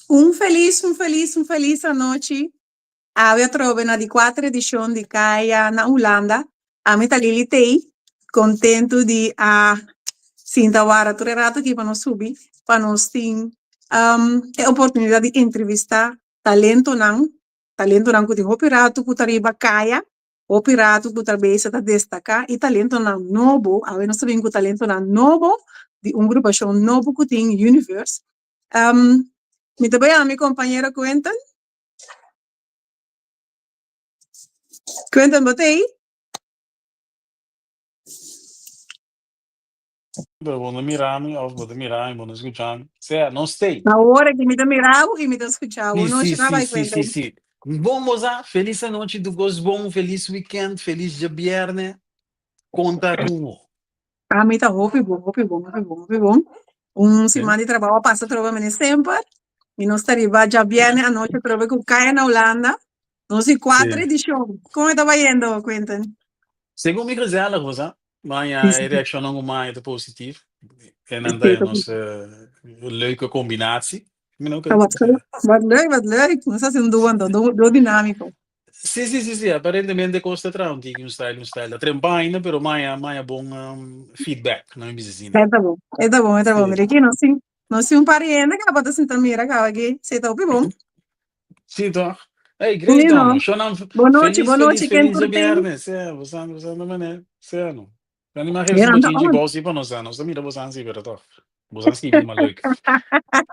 Un felis, un felis, un felis anochi. Awe atrobe na di kuater edishon di Kaya na Hulanda. Ami ta Lily Tey, kontentu di a sinta wara tur e rato aki pa nos subi, pa nos tin e oportunidat di entrevistá talentonan, talentonan ku tin hopi rato ku ta riba kaya, hopi rato ku ta beza ta destaká i talentonan nobo. Awe nos ta bin ku talentonan nobo di un grupashon nobo ku tin Universe. Mi ta bai yama mi kompañero Quentin. Quentin, bo ta ei? Pero bo no mira mi of bo ta mira mi, bo no skucha mi. Sea, no stay. Awor aki mi ta mira bo i mi ta skucha bo. Sí, Nochi sí, na sí, bai, sí, sí, Quentin. sí. Bon bosa, felis anochi, tur kos bon, felis weekend, felis djabièrnè. Konta ku bo. Ami ta hopi bon, hopi bon, hopi bon, hopi bon. Un Sí. siman di trabou a pasa atrobe mene semper. I nos ta riba djabièrnè anochi atrobe ku Kaya na Hulanda. Nos di kuater Sí. edishon. Kon e ta bayendo, Quentin? Segun mi gezellig bosa. Maña Sí, e sí. reaccionnan ku maña ta positief. En dan Sí, ta ta nos leuke combinatie. Mi no Ta wat ke. wat leuk, wat leuk. Nos hasi un duo anto, duo, duo dinámiko. Sí, sí, sí, sí. Aparentemente kos ta traha un tiki un style, un style. Ta trempa ainda, pero maña, maña bon feedback, no mi bisa asina. E ta bon, e ta bon, e ta bon. Sí. Mira aki nos tin, nos tin un par di hende kaba ta sinta mira kaba aki. Sí, ta hopi bon. Sí, toch? Hey, great, Sí, no. no. Shonan, Bon nochi, feliz, bon feliz, nochi, ken feliz tur tin. djabièrnè. Sea, bosan, bosan ta manera. Sea, no. Dan ima Ja, geef dan ta bochinchi on. bou si pa nos, nos ta mira bosan si, pero toch. Bosan skibi ma leuk.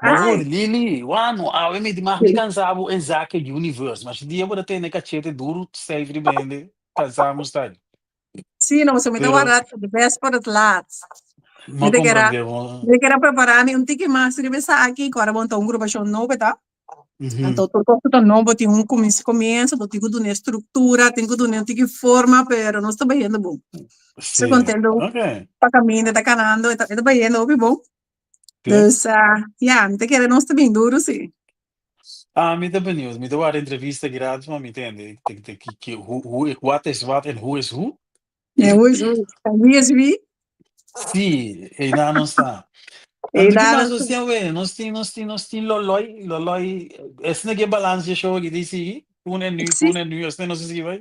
Maar goed, Lili, wano, awe mi mag mi cansa bo en zake universe. Maar si dia bo ta tene cachete duro, stijf riba hende, cansa mo style. Sí, no, so mi ta Pero, warda de best voor het laatst. Mi ma ta kera, comprende bo. mi ta kera prepara mi un tiki mas riba esaki, ku ora bo ta un grupashon nobo ta. Anto tur kos ku ta nobo tin un comienzo, bo tin ku duna e struktura, tin ku duna un tiki forma, pero nos ta bayendo bon. Sí, Estoy contento ok. pa caminda ta canando, e ta, e ta bayendo hopi bon. Sí. Dus, uh, ja, mi ta kere nos ta bin duro, sí. Ah, mi ta benieuwd. Mi ta wara entrevista gratis, maar mi tende. Te, te, ki, ki, who, who, what is what en who is who? Ja, who is who? En wie is wie? Sí, einan nos ta. Ei Anto ki daar mas nos nos ta. tin awe? Nos tin, nos tin, nos tin Loloi, Loloi, esne ke balans dje show aki di sigui? Toen en nu, Sí, toen en nu, esne nos a sigui bai?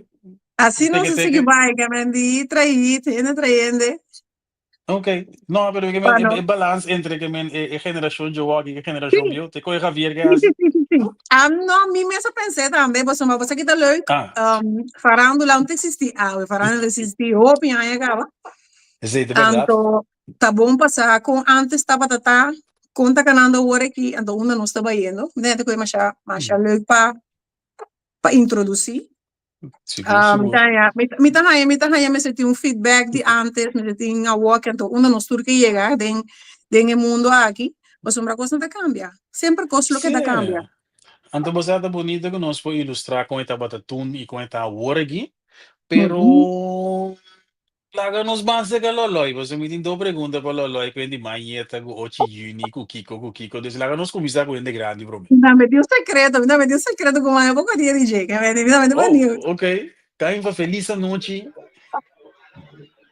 así nos Teke a sigui teke. bai, ke men di traí, hende trayende. Ok, no, pero ke Pa men, no. e, e balans entre ke men e, e generashon jowoki i e generashon Sí, bieu, te koe Javier ke sí, sí, hasi? sí, sí, sí. Ah, no, mi mes a pensé tambe, pasobra bo sa ki ta leuk, Ah, um, farándula no ta existí awe, farándula ta existí hopi aña kaba. esei ta bèrdat. Anto, ta bon pa sa kon antes tabata ta, kon ta kanando awor aki, anto unda nos ta bayendo. Mi ta henter ku e masha, masha leuk pa, pa introdusí. Sigur, Ah, mi sigur. ta haña, mi, mi ta haña, mi ta haña mester tin un feedback di antes, mester tin awor, anto unda nos tur ke yega den, den e mundo aki, pasobra kosnan ta kambia. Semper kos lo keda Sí. kambia. Anto bo sa ta bonito ku nos por ilustrá kon e tabata tun i kon e ta awor aki, pero Ujú. Laga nos ban seka Loloi, pasobra mi tin dos pregunta pa Loloi ku hende mañeta, ku ochi yüni, ku kiko, ku kiko. Dus laga nos kuminsá ku hende grandi promé. Mi ta meti un sekreto, mi ta meti un sekreto ku maña poko dia di dje, mi ta meti Oh, benieuwd. ok. Kainfa, felis anochi.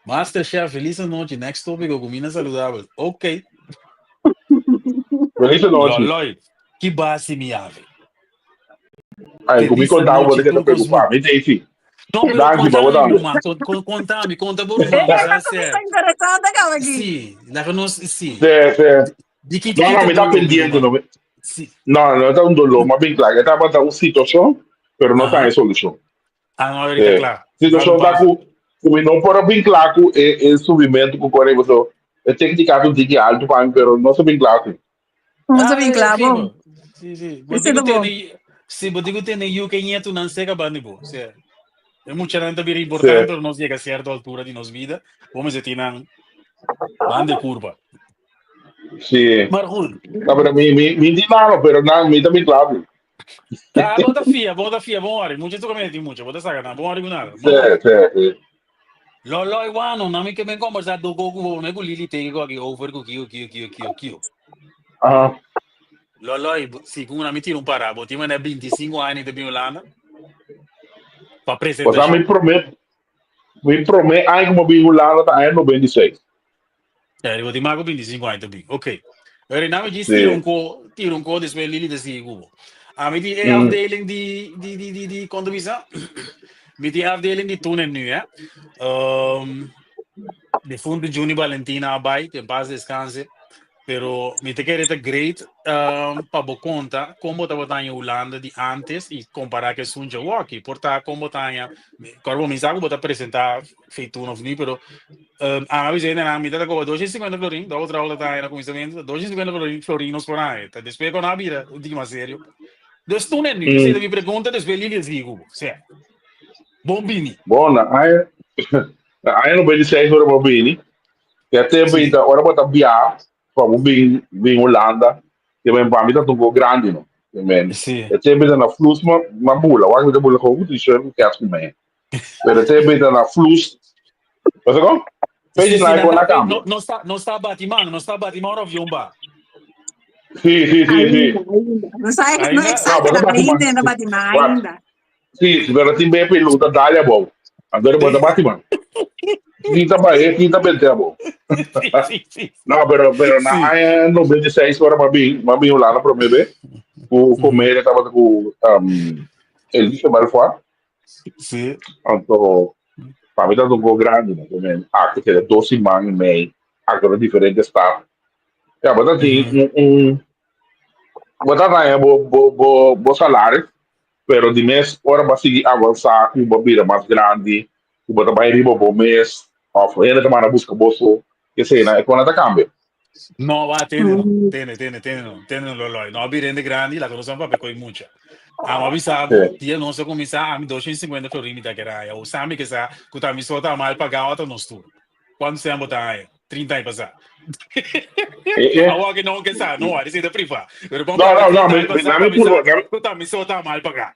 Master Chef, felis anochi. Next tópiko, kuminda saludabel. Ok. Felis anochi. Loloi, ki basi mi yavi? Ay, ku mi Feliz konta bo anochi, te keda tur kos preokupá. bon. Mi ta isi. No, pero Danki pa konta bo mi, tambe. ruman. Kon, kon, konta mi, konta bo ruman. Eh, Bo sa ta ser. interesante kaba aki. Sí, laga nos, sí. Sí, sí. Di ki, No, ki no, ta mi ta doló, mi pendiente. ruman? No, mi- Sí. no, no ta un doló, ma bin kla. E tabata un situashon, pero no ta Aha. e solushon. Ah, no, ahorita Sí. kla. Dal un Situashon ta paso. ku, ku mi no por a bin kla ku e, e subimentu ku kore, paso e téknika ta un tiki altu pa mi, pero no sa bin kla ku. Nos a Ah, bin eh, kla, bon. fijo. Sí, sí. Bo Ese tin ta ku bon. tene, sí, bo tin ku tene yu ke ñetunan seka banda di bo. O sea, e muchanan ta bira Sí. importante ora nos yega sierto altura di nos vida, bo mester tin nan banda e kurpa. Sí. Maar goed. No, pero mi, mi, mi tin nada, pero nan, mi ta bin kla ku. Ah, bo ta fia, bo ta fia, bon ori. Mucha tu kaminda tin mucha, bo ta saka nan, bon ori ku nada. Sí, Maar goed. sí, sí. Loloi wano, na mi ke ben kombersá doko ku bo, me ku Lili teke ku aki over ku kio kio kio kio kio. Aha. Loloi, si ku na mi tira un pará, bo tin manera 25 aña te bin Hulanda pa Pasá mi presentashon. promé, mi promé aña ku mi bin Hulanda ta aña 96. Ja, bo tin mas ku 25 aña te bin. Ok. Pero na mi djis tira Sí. un ko, tira un ko despues Lili ta sigui ku bo. Ami tin e afdeling di di di di di kon ta bisa? Mi tin e afdeling di toen en nu, hè. Difunto Juni Valentina a bai, que en paz descanse. Pero mi ta kere ta great pa bo konta kon bo tabata haña Hulanda di antes i kompará ku esun djawoki. Por ta kon bo ta haña, kòrda bo mi sa ku bo ta presentá feituna òf ni, pero ami a bisa hendenan mi ta ta koba 250 florin, dòbel trabou ta ta haña na kuminsamentu, 250 florin, florin nos por haña. Ta despues ku nan a bira un tiki mas serio. Dus toen en nu, esei ta mi pregunta, despues Lili a sigui ku bo. Sea, bon bini. Bon, na aña na aña 96 ora bo bini, E tempo Sí. ainda, ora bo ta biaha, pa bo bin, bin Hulanda, te men pa mi ta un poco grandi, no. Te men, Sí. e tempo ainda na flus ma, ma bula, wak mi ta bula con t-shirt ku kets ku me. Pero e tempo ainda na flus, Wat ik al? Sí, Beetje sí, na nan kon ta, na eh, cambio. no, no sta, no sta Batiman, no sta Batiman ora avion ba. Sí, sí, sí, sí. Ainda, ainda. No sa, no Ainda? No, exacto, bo ta Batiman. ainda, Batiman, Wat? ainda. Sí, pero tin be pilu ta dale abou. Anto bo ta bati man. Tin ta bae, tin ta bente abou. Sí, sí, sí. No, pero pero na Sí. aña 96 ora m'a bin, m'a bin Hulanda prome be. Ku comedia tabata ku um, Elise Balfour. Sí. Anto pa mi tabata un poco grandi, no? Men, aki keda dos siman i mei, aki na diferente stad. Ja, bo ta tin un, un bo ta haña bo bo bo bo salario Pero di mes ora bo a sigui avansá ku bo a bira mas grandi, ku bo ta bai riba bo mes òf hende ta manda buska bo so, eseinan e kona ta kambia. No, wak, tene no, tene, tene, tene no, tene no, Loloy. No a bira hende grandi, laga nos a papia koe mucha. Amo a bisa bo, dia nos a kuminsá, ami 250 florin mi ta kere haña. Bo sa mi ke sa ku ta mi so ta mal pagá ota nos tur. Cuanto sean bo ta haña? 30 aña pasá. Eh, eh. Awor que no que sa, no, a decir priva. Pero pon No, papia no, no, 30 mi, aña mi, pasá, na mi pa mi sa, purba, na mi, ku ta mi so ta mal pagá.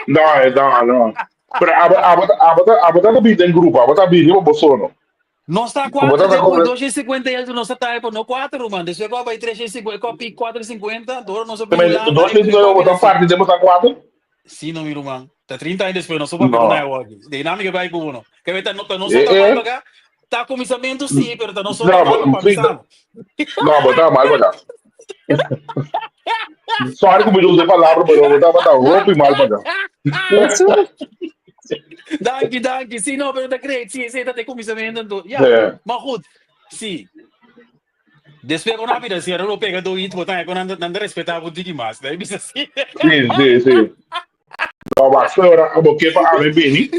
no, eh, no, no. Pero abo, abo, abo, ta- abo ta bin den grupo, abo ta bin riba bo sono. Nos ta Ku bo cuatro ta ta tempo cobra, 250 y algo nos ta tae por no cuatro man. Después ko bai 350, ko pi 450, doro nos a te bin men, Hulanda, dos e mil e ko bo bira ta así. parti den bo ta cuatro? Sí, no, mi ruman. Ta 30 aña despues, nos papia con No. awa aki. Dinámica bai cu uno. Que ta no, ta no Eh, sota mal eh. paga. Ta cuminsamiento sí, pero ta no sota No, mal bo, pa mi sano. no, bo ta mal paga. Sorry ku mi usa e palabra, pero bo tabata hopi mal paga. Eso. Danki, danki. Sí, no, pero ta great. Sí, sí, ta te cuminsamiento. Entonces, ja. Sí. Maar goed, sí. Despues ku nan a bira asina, nan lo pega doit, bo ta haña ku nan nan ta respetá bo un tiki mas. Nan a bisa asina. Sí, sí, sí. No, wak, ora abo ke pa ami bini,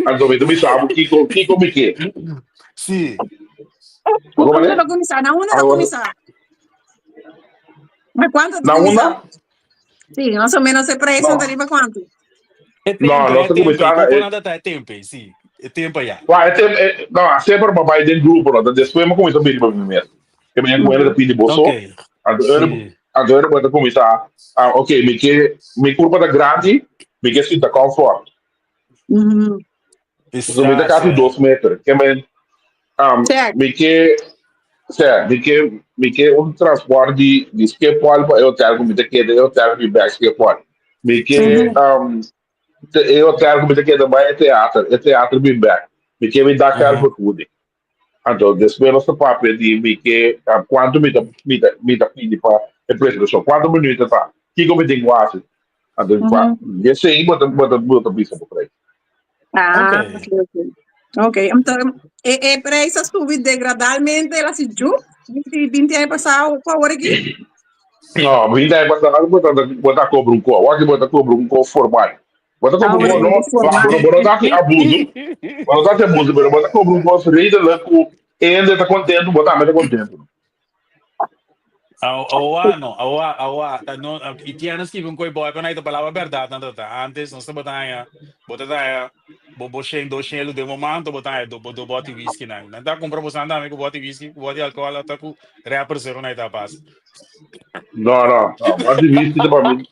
anto mi ta bisa abo kiko, kiko mi ke. Sí. Bo Unda komprende? ta kuminsá? Na unda ta Awor, kuminsá? Na kuantu ta na kuminsá? unda? Sí, mas o menos e preis No. ta riba kuantu? E No, tempo, nos e ta tempo, kuminsá e na kopo e nan ta ta e tempo, sí. E tempo ya. Wa, e tem, e, no, semper pa bai den grupo, no. Despues mi kuminsá bini pa mi mes. Ke mi ku ta pidi boso. Ok. Anto ora, Sí. anto ora bo ta kuminsá, ah, ok, mi ke, mi kurpa ta grandi, mi ke sinta comfort. So mi ta Está, kasi sí. 2 meter. Ke men, Check. mi ke, sea, mi ke un transport di Schiphol pa e hotel ku mi ta keda, e hotel mi back Schiphol. Mi ke, e hotel ku mi ta keda bai e teater, e teater bin back. Mi ke mi dak vergoeding. Anto, despues nos ta papia di mi ke, kuantu mi ta pidi pa e presentacion, kuantu minuut ta, kiko mi tin ku hasi. Anto, pa, esei bo ta bisa bo prijs. Ah, Ok. ok. Ok, anto e prijs a subi degradalmente, el a si ju, 20 aña pasado, ku awor aki? No, 20 aña pasado bo ta cobra un ko. Awor bo ta cobra un ko formal. Bo ta cobra un ko, Awor no, formal. bo no ta hasi abuso. Bo no ta hasi abuso, pero bo ta cobra un ko redelijk ku hende ta contento, bo tambe ta contento. Awa no, awa, awa, ta no, i tiene skibi un koi boy pa na palabra verdad nan ta. Antes nos ta botanya, bo ta taya, bo bo shen do shen de momento bo taya do bo do boti whisky nan. Nan ta compra bo sanda amigo boti whisky, boti alcohol ta ku rapper zero na ita pas. No, no, no. Boti whisky ta pa mi.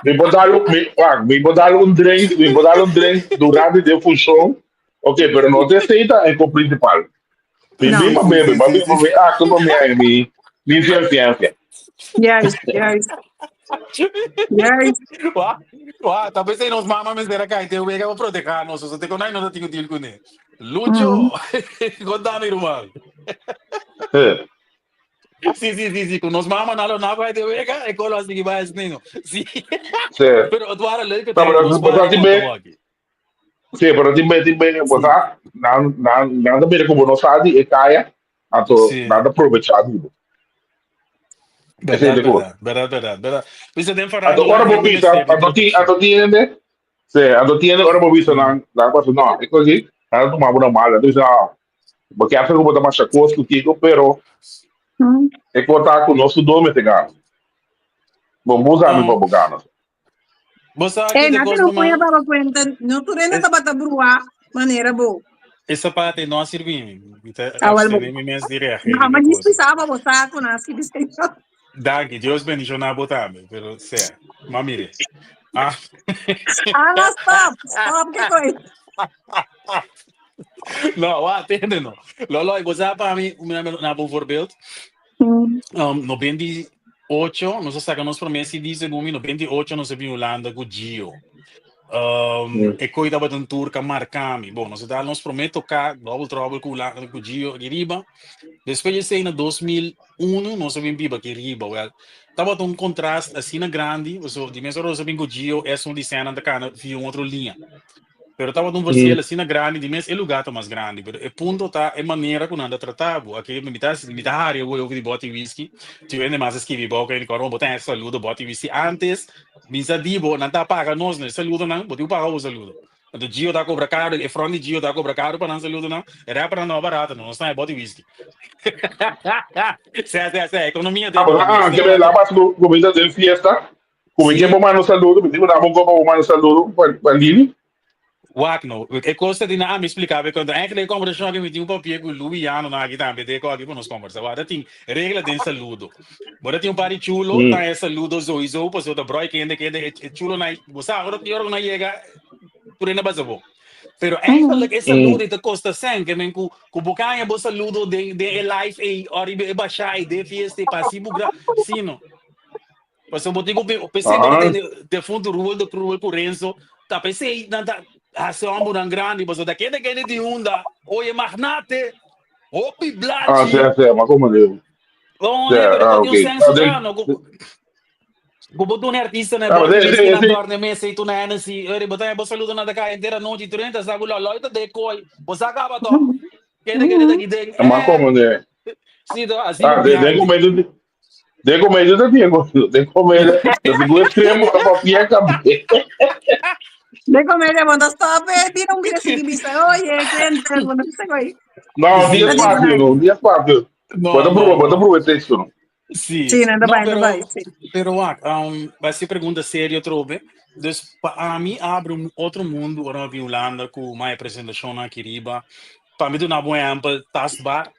Mi por dar un, mi, wak, mi por dar un drink, mi por dar un drink durante de función. Ok, pero no te aceita en ko principal. Mi No. bin pa bebe, pa mi, pa mi acto pa mi ay mi mi ciencia. Juist. Wa, wa, talvez aí nos mama mester a kai te wega pa proteger nos, so te konai nos tin deal kuné. Lucho, kontami ruman. Sí, sí, sí, sí, ku nos mama nan lo na bai de wega, e kolo a sigui bai asina. Sí. Sí. Pero het waren leuke No, tijden, pero, nos pero waren tin kon be, te waki. sí, pero tin be, tin be, Sí. bo nan, nan, nan ta mira como no sa di e kaya, anto nan ta probecha di bo. Esei Berdad, ta kos. berdad, berdad, berdad, berdad. Bisa den Anto farándula ora bo hende bisa, mester di anto tin, protekshon. anto tin hende, sí, anto tin hende ora bo bisa nan, nan pasa, no, e kos aki, nan ta tuma bo na mal, nan ta bisa, ah, bo kier sa ku bo ta masha kos ku kiko, pero e kos ta ku nos tur dos mester gana. Bo no usa mi pa bo gana. Bo sa Eh, ki de nada kos no pone ruman, baba cuenta, no tu renda es, tabata brua manera bo. esa parte no a sirbi mi. Mi ta Awal bo. abstene mi mes di reageer No, riba maar e niet kos ei. pensaba bo sa ku na skibi señor. Danki, Dios bendiciona bo tambe, pero sea, ma mire. Ah. Ah, no, stop, stop ke koi. No, wa, tende no. Lolo, bo sa pa mi, mi na bo voorbeeld. 98, nos a saca nos prome CD, segun mi, 98 nos a bin Hulanda cu Gio. E coi tabata un tour ca marca mi. Bon, nos a dal nos prome toca Double Trouble cu Hulanda, cu Gio aki riba. Despues di esey na 2001 nos a bin biba aki riba. Wel, tabata un contrast asina grandi, pasobra di mes ora nos a bin cu Gio, esun di senan ta cana via un otro liña. Pero tabata un verschil asina grandi, di mes e lugar ta mas grandi, pero e punto ta e manera ku nan ta trata bo. Aki mi ta mi ta hari awor hopi di bòti whisky, tin hende mas a skibi bou ku kòrda bo ta haña saludo bòti whisky. Antes mi sa di bo, nan ta paga nos no e saludonan, bo tin ku paga bo saludo. Anto Gio ta kobra karu, e front di Gio ta kobra karu pa nan saludonan, e rappernan no a barato no, nos ta haña bòti whisky. Sè sè sè, ekonomia Ah, den pero bo mes, ah, te ke ora la pas ku ku mi ta den fiesta, Ku mi ke bo manda un saludo, mi tin ku daba un kopa bo manda un saludo pa Lili. Wak no, e kos ta di na ami splika bo konta. Eigenlijk e kombersashon aki mi tin un papia ku Luiano nan aki tambe te ko aki pa nos kombersa. Wak ta tin regla den saludo. Bo ta tin un par di chulo ta e saludo zoizo pasobra ta bròi kende kende e chulonan bo sa ora ki ora ku nan yega tur hende a basa bo. Pero eigenlijk e saludo ei ta kosta sèn ke men ku ku bo kaña bo saludo den den e live ei ora e basha ei den fiesta ei pa hasi bo gra sino. Pasobra bo tin ku p'esei bo ta tende defuntu Ruel de Cruel ku Renzo ta p'esei nan ta hasi hòmbernan grandi pasobra ta kende kende di unda oye magnate hopi Ah, blachi sí, sí, ma como digo. Oh, Sí, nee, pero ah, ta tin un ok. senso Ah, den, sa no ku ku bo duna artistanan ah, bòt de, whisky de, nan sí. dòrne mesa i tuna Hennessy eri bo ta bo saludo nan ta kai henter anochi tur hende ta sa ku lòlòi ta den koi bo sa kaba tò kende kende ta ki den Ma eh como de. sí to asina Ah, de, den grandi. comedia Den comedia ta tin den comedia ta sigur extremo ta papia tambe. Den comedia bo ta stop e bira un bira sigui bisa oye gente bo no bisa koy. No, dia Sí. fácil no, dia fácil. No, Bo ta no, proba, bo ta no. proba e texto no. Sí. Sí, no ta No, bai, no pero bai, sí. pero wak, bai ser pregunta serio atrobe. Dus pa ami abri un otro mundu ora mi bin Hulanda ku mai presentashonnan aki riba. Pa mi duna bo un ehèmpel, Tastbaar,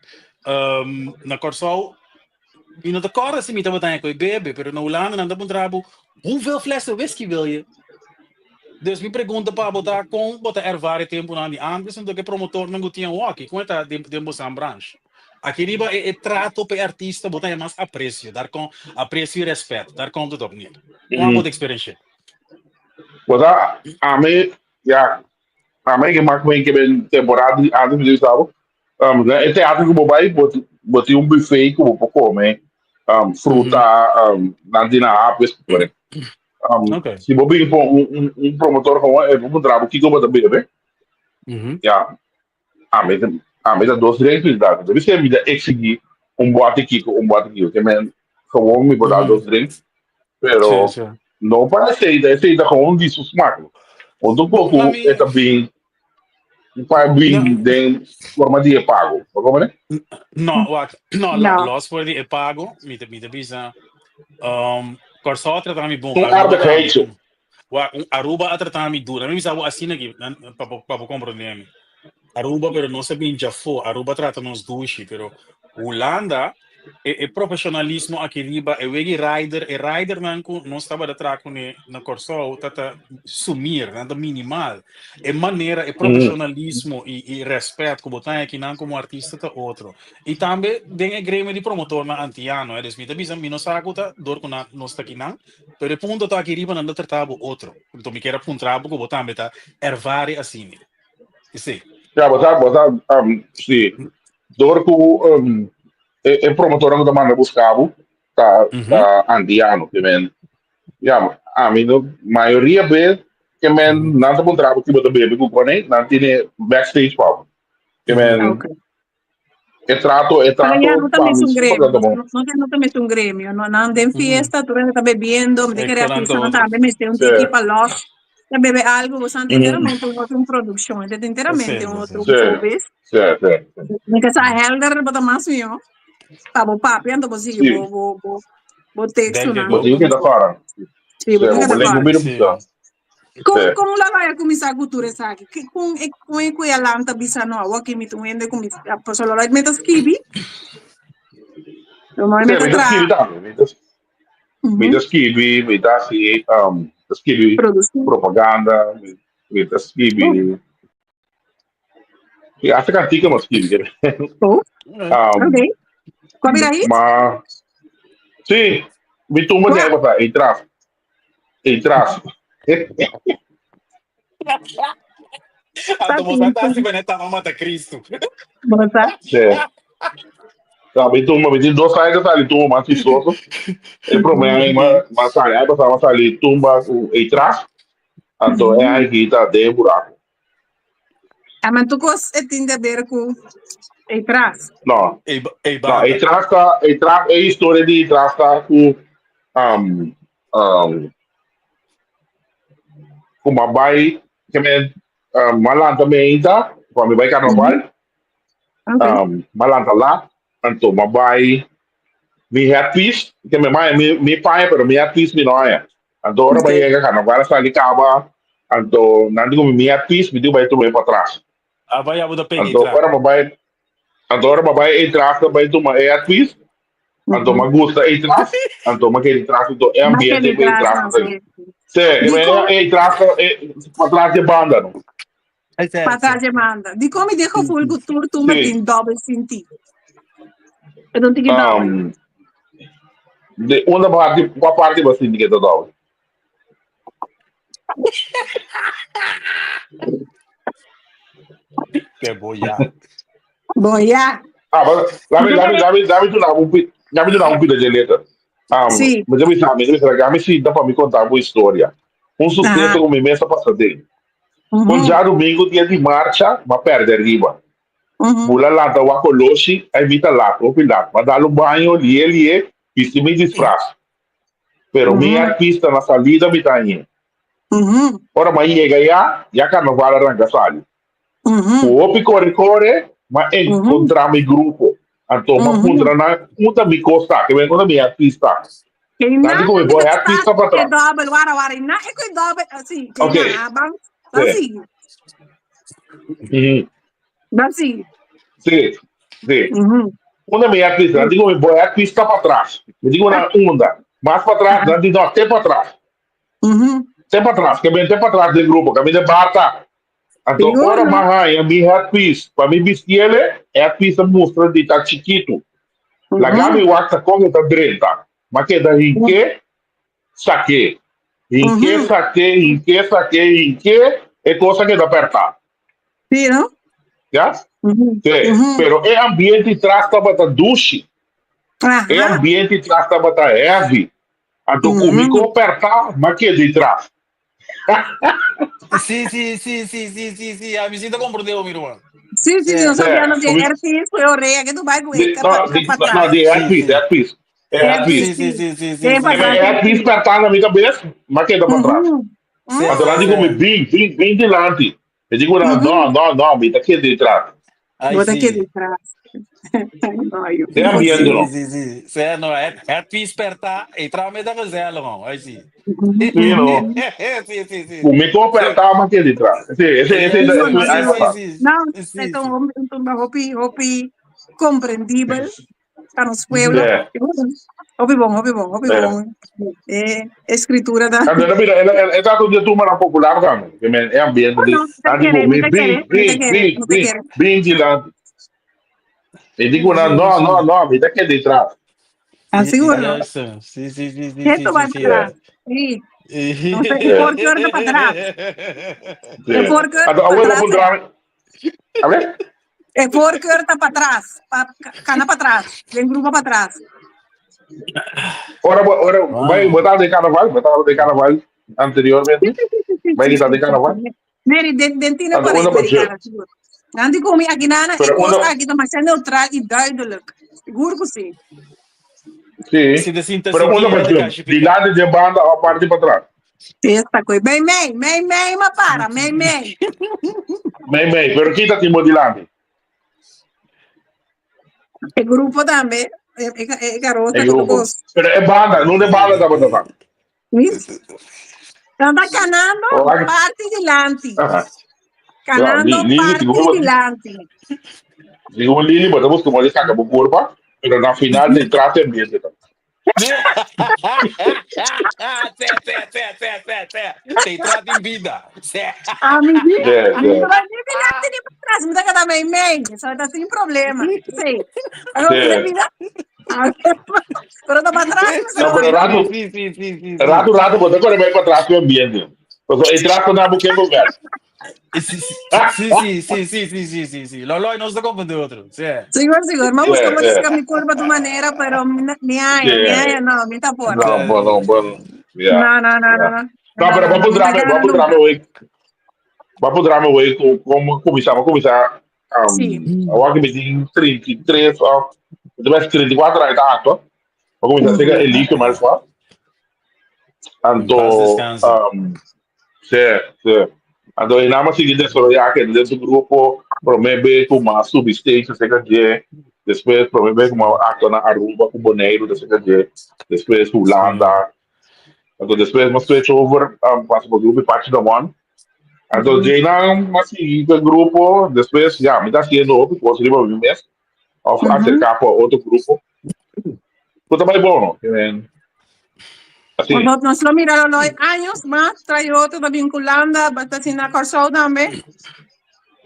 na Kòrsou Mi no ta kòrda si mi tabata haña ku e bebe, pero na Hulanda nan ta puntra bo, Hoeveel flessen whisky wil je? Dus mi pregunta pa bo ta kon bo ta ervara e tempunan di antes anto ku e promotornan ku tin awoki, kon e ta den den bosan branch? Aki riba e e trato pa e artista bo ta haña mas apresio, dar kon apresio i rèspèt, dar komt het op neer. Kon abo ta eksperensh'é? Bo ta ami ya ami ke mak men ke ben temporada di antes mi ta bisa bo Na e teatro ku bo bai, bo bo tin un buffet ku bo por kome fruta, nan tin hapjes ku por. Si bo bin pa un un un promotor gewoon e por puntra bo kiko bo ta bebe. Ya, ami ta ami ta dos drinks mi ta da. Debe ser mi ta exigí un bòte kiko, un bòte kiko. Ke men gewoon mi por da dos drinks, pero no pa esei ta esei ta gewoon di su smak. Otro Bon, ku ami e ta bin Pa bin den forma di e pago. Bo comprende? No, wak, no, No. los for di e pago, mi ta, mi ta bisa, Kòrsou a trata mi bon, Un Aruba tambe. aardigheidje. Wak, un Aruba a trata mi duro. Mi bisa bo asina aki, pa bo, pa bo comprende mi. Aruba, pero nos a bin djafó, Aruba a trata nos dushi, pero Hulanda, E e profesionalismo aki riba e wegi rider, e ridernan ku nos tabata traha kuné na Kòrsou ta ta sumir, nan ta minimal. E manera, e profesionalismo i i rèspèt ku bo ta haña akinan komo artista ta otro. I tambe den e gremio di promotornan antiano, dus mi ta bisa mi no sa ku ta dor ku nan nos ta akinan, pero e punto ta aki riba nan ta trata bo otro. Enton mi kier a puntra bo ku bo tambe ta ervari asina. Esei. Ya, bo sa, bo sa, si, dor ku. E, e promotornan ku ta manda buska bo ta, ta antiano, ke men, ya, ami no, mayoria bes ke men nan ta puntra bo ki bo ta bebe ku kone, nan tine backstage pa bo. Ke men, Okay. e trato, e Pero trato ya no ta pa mes mi un super gremio, ta bon. no, no, no ta mes un gremio, no, nan den fiesta, tur hende ta bebiendo, mi ta kere Esto nan artistanan ta otro. tambe mester un Sí. tiki pa los, ta bebe algo, bo san enteramente un otro produccion, e ta enteramente Sí, un sí, otro Sí. showbiz. Sí, sí, sí. Mi ke sa helder bo ta mas mihó, pa bo papia, anto bo sigui Sí. bo, bo, bo, bo tekstonan. Bo tin ku keda kòrda. Sí, bo Sí, tin bo keda lengua kòrda. bira Sí. pisá. Kon, Sí. kon Laloy a kuminsá ku tur esaki? Ki, kon e, kon e ku e alan ta bisa no, awor ki mi ta un hende ku mi, pasobra Laloy mi ta skibi. Laloy Sí, mi ta mi ta traha. skibi tambe. Mi ta, mi ta skibi, mi ta hasi, ta skibi Produsí. propaganda, mi, mi ta skibi. Sí, hasta kantika mi a skibi. Oh, ok. Kua bira hit? Ma, sí, mi tumba di Kua? aña pasá, ei tras. Ei tras. Anto bo sa ta hasi manera tama mata Cristo. Bo sa? Sí. No, mi tumba, mi tin dos aña ta sali tumba mas chistoso. E promé aña ma, ma sali, aña pasá ma sali tumba ku ei tras. Anto e aña aki ta den buraku. Ah, ma tu kos e tin de ber ku ei tras. No, Ei, ei no, ei banda. tras ta, ei tras, e historia di ei tras ta ku um, um, ku ma bai, ke men, um, ma lanta meinta, pa mi bai karnaval, Okay. um, ma lanta lat, anto ma bai mi headpiece, ke mi mai mi, mi paña, pero mi headpiece mi no haña. Anto ora Okay. bai yega karnaval a sali kaba, anto nan di ku mi mi headpiece, mi di ku bai tum'é pa tras. A bai abu ta pega Anto e tra. ora ma bai, anto ora ma bai e tras ta bai tuma e headpiece, Anto ma gusta e tras, anto ma kere tras anto e ambiente ku e tras ta. Sí, e e tras e patras de banda no. Patras de banda. Di kon mi den gevoel ku tur tumba tin dobbel sinti. E don tiki dobbel. De unda parti, kua parti bo sinti ke ta dobbel? Ke boya. Boya. Ah, but laat me, laat me, laat me, laat me doen un pi, laat me doen un pida de letra. Um, Sí. Me debe saber, me debe saber, a mí sí, da para mí contar una historia. Un suceso con mi mesa pasa de. Un dia domingo, dia di marcha, ma perde arriba. Bula lanta wa koloshi, ai mi ta lat, hopi lat. Ma dal un baño, lie lie, bisti mi disfraz. Pero mi artista na salida mi ta hañ'é. Ora mi a yega ya, ya carnaval a ranca sali. Ku hopi kore kore, mi a encontra mi grupo. Anto mi a puntra nan unda mi kos ta, ke men unda mi artista. Nan di ku mi bo e artista pa E tras. dobel, wara wara, i na e ku e dobel, si, ke Ok. na, ban, ban Sí. sigui. Ban sigui. Sí, sí. Unda mi artista? Nan di ku mi bo e artista pa tras. Mi di ku nan unda? Mas pa tras? Nan di no, te pa tras. Te pa tras, ke ben te pa tras den grupo, kaminda bata. Anto Sigur, ora no? m'a haña mi headpiece pa mi bistiele, e headpiece a mustra di ta chikitu. Laga mi wak ta kon e ta drenta. M'a keda hink'é, sak'é. Hink'é, sak'é, hink'é, sak'é, hink'é, e kos a keda pèrtá. Sí, no? Ya? Sí. Pero e ambiente tras tabata dushi. E ambiente tras tabata heavy. Anto ku mi ko pèrtá, m'a keda ei tras. Sí, sí, sí, sí, sí, sí, sí. A mi sí ta comprende mi ruman. Sí, sí, nos Sí, hablando de mi- herpes, fue orea, que tú vas con Di, el no, capa, di, capa no, atrás. di Sí, headpiece, sí. headpiece. Sí, Headpiece. Sí, sí, sí, sí, sí, Sí, sí. pa E atrás. headpiece pertá na mi kabes, m'a keda pa tras. Sí, Anto nan di ku mi, sí. bin, bin, bin dilanti. Mi di ku nan, no, no, no, mi ta keda detrás. Ay, Bo ta sí. keda detrás. Ay, E ambiente Sí, no. sí, sí. Sí, no, headpiece pertá, e tra me da gezellig, man. Ay, sí. Sí, no. Sí, sí, sí. Ku mi ko pertá, m'a keda detrás. Sí, ese, ese, No, ese, no, ese, Sí, no. sí, sí. No, Sí, esto sí. es un hopi, hopi comprendibel pa nos pueblo. Yeah. Hopi bon, hopi bon, hopi Yeah. bon. Eh, escritura da. Anto, mira, e ta un tumba popular tambe. Ke men e ambiente di, No, te nan di kere, ku mi te bin, kere, te bin, kere, bin, te bin, kere. bin dilanti. E di ku nan, no, no, no, mi ta keda detrás. Ah, seguro. Juist, Sí, sí, sí, sí, Esto sí, va sí, sí. para atrás. Sí. No sé, Sí. e voorkeur ta pa atras. Sí. E voorkeur Anto, pa awor atras. bo puntra, a ver? E voorkeur ta patras, pa kana patras, den grupo patras. Ora bo ora bai bo tabata den carnaval, bo tabata den carnaval anteriormente. Bai di tabata den carnaval. Mary, den den tina Anto por unda bo Americana, sigur. Nan di komi aki nana, e Pero kos unda aki ta masha neutral i duidelijk. Sigur ku si. Sí. Si te sinta Pero sinti unda bo hende jump? kashi pika. Dilanti den banda of parti patras? Esta koe. Mei mei, mei mei ma para, mei mei. Mei mei, pero kita tin bo dilanti? E grupo tambe, e, e, e garota E tur grupo. kos. Pero e banda, no de banda tabata ta. Nan ta kanando Oh, aki- parti dilanti. Aha. Kanando Li- Lili, parti sigur- dilanti. Digo Lili, bo ta busca mo di saca bo curpa, pero na final di trata en bien. Te, te, te, te, te. Te trata in vida. Te. Ami di, De, ami de. no va ni dilanti ni patras, mi ta keda mei mei. Eso ta sin problema. Sí. Pero Sí. mi vida. Pero ta patras, No, pero rato, Sí, sí, sí, sí, sí. rato, rato, bo ta corre bai patras ku ambiente. Paso e trato na bo kempo ver. Sí, sí, sí, sí, sí, sí, sí, sí, sí. Loloy no se confunde otro. Sí. Sigur, sigur. Ma busca Sí, mo sí. disca mi curva tu manera, pero ni haya, Sí. ni haya, no, mi ta por. No, bueno, bueno. Yeah. No, no, no, no, no. No, pero no, va no, mi ta pudrame, va gana pudrame nunca. hoy. Va pudrame hoy como comenzamos, comenzar. Sí. Awor que me tin 33 of, de 34 años actua. Va comenzar a ser Eligio Malfoy. En paz Anto, descanse. sí, sí. Anto, e nama sigui desarrollar que den su grupo, promé be ku mas subi stage acerca dje, despues promé be ku mas actua na Aruba ku Boneiru acerca dje, despues Hulanda. Anto despues mas switch over, pasa pa grupo Pachi Damon. Anto dje nan mas sigui ku e grupo, despues ya mi ta haciendo hopi cos riba mi mes, of acerca pa otro grupo. Ku ta bai bon, no? Así. Nos, nos lo mira lo loy años mas, trae otro ta vinculando, ba ta na Kòrsou tambe.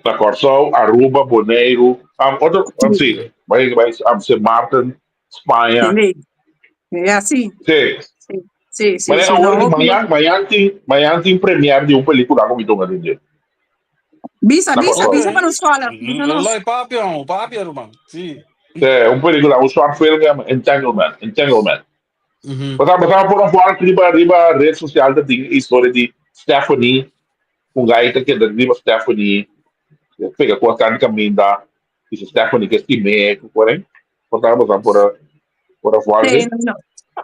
Na Kòrsou, Aruba, Boneiru, otro, sí, bai, bai, Sint Maarten, Spaña. Sí. Ja, sí. Sí. Sí, sí, sí. Maar sí, awor, no, mañana, mañana tin, mañana tin premiere di un película ku mi tonga den dje. Bisa, Na bisa, Kòrsou. bisa pa nos skola. Bisa nos. Loloy papia, hombre, papia, ruman. Sí. Sí, un película, un short film llama Entanglement, Entanglement. Basta, basta por un volk riba, riba red social ta tin historia di Stephanie, un gaita keda riba Stephanie, pega ku a caminda, Dice Stephanie que estimé, ku por Por tanto, por por por volk. Sí, no,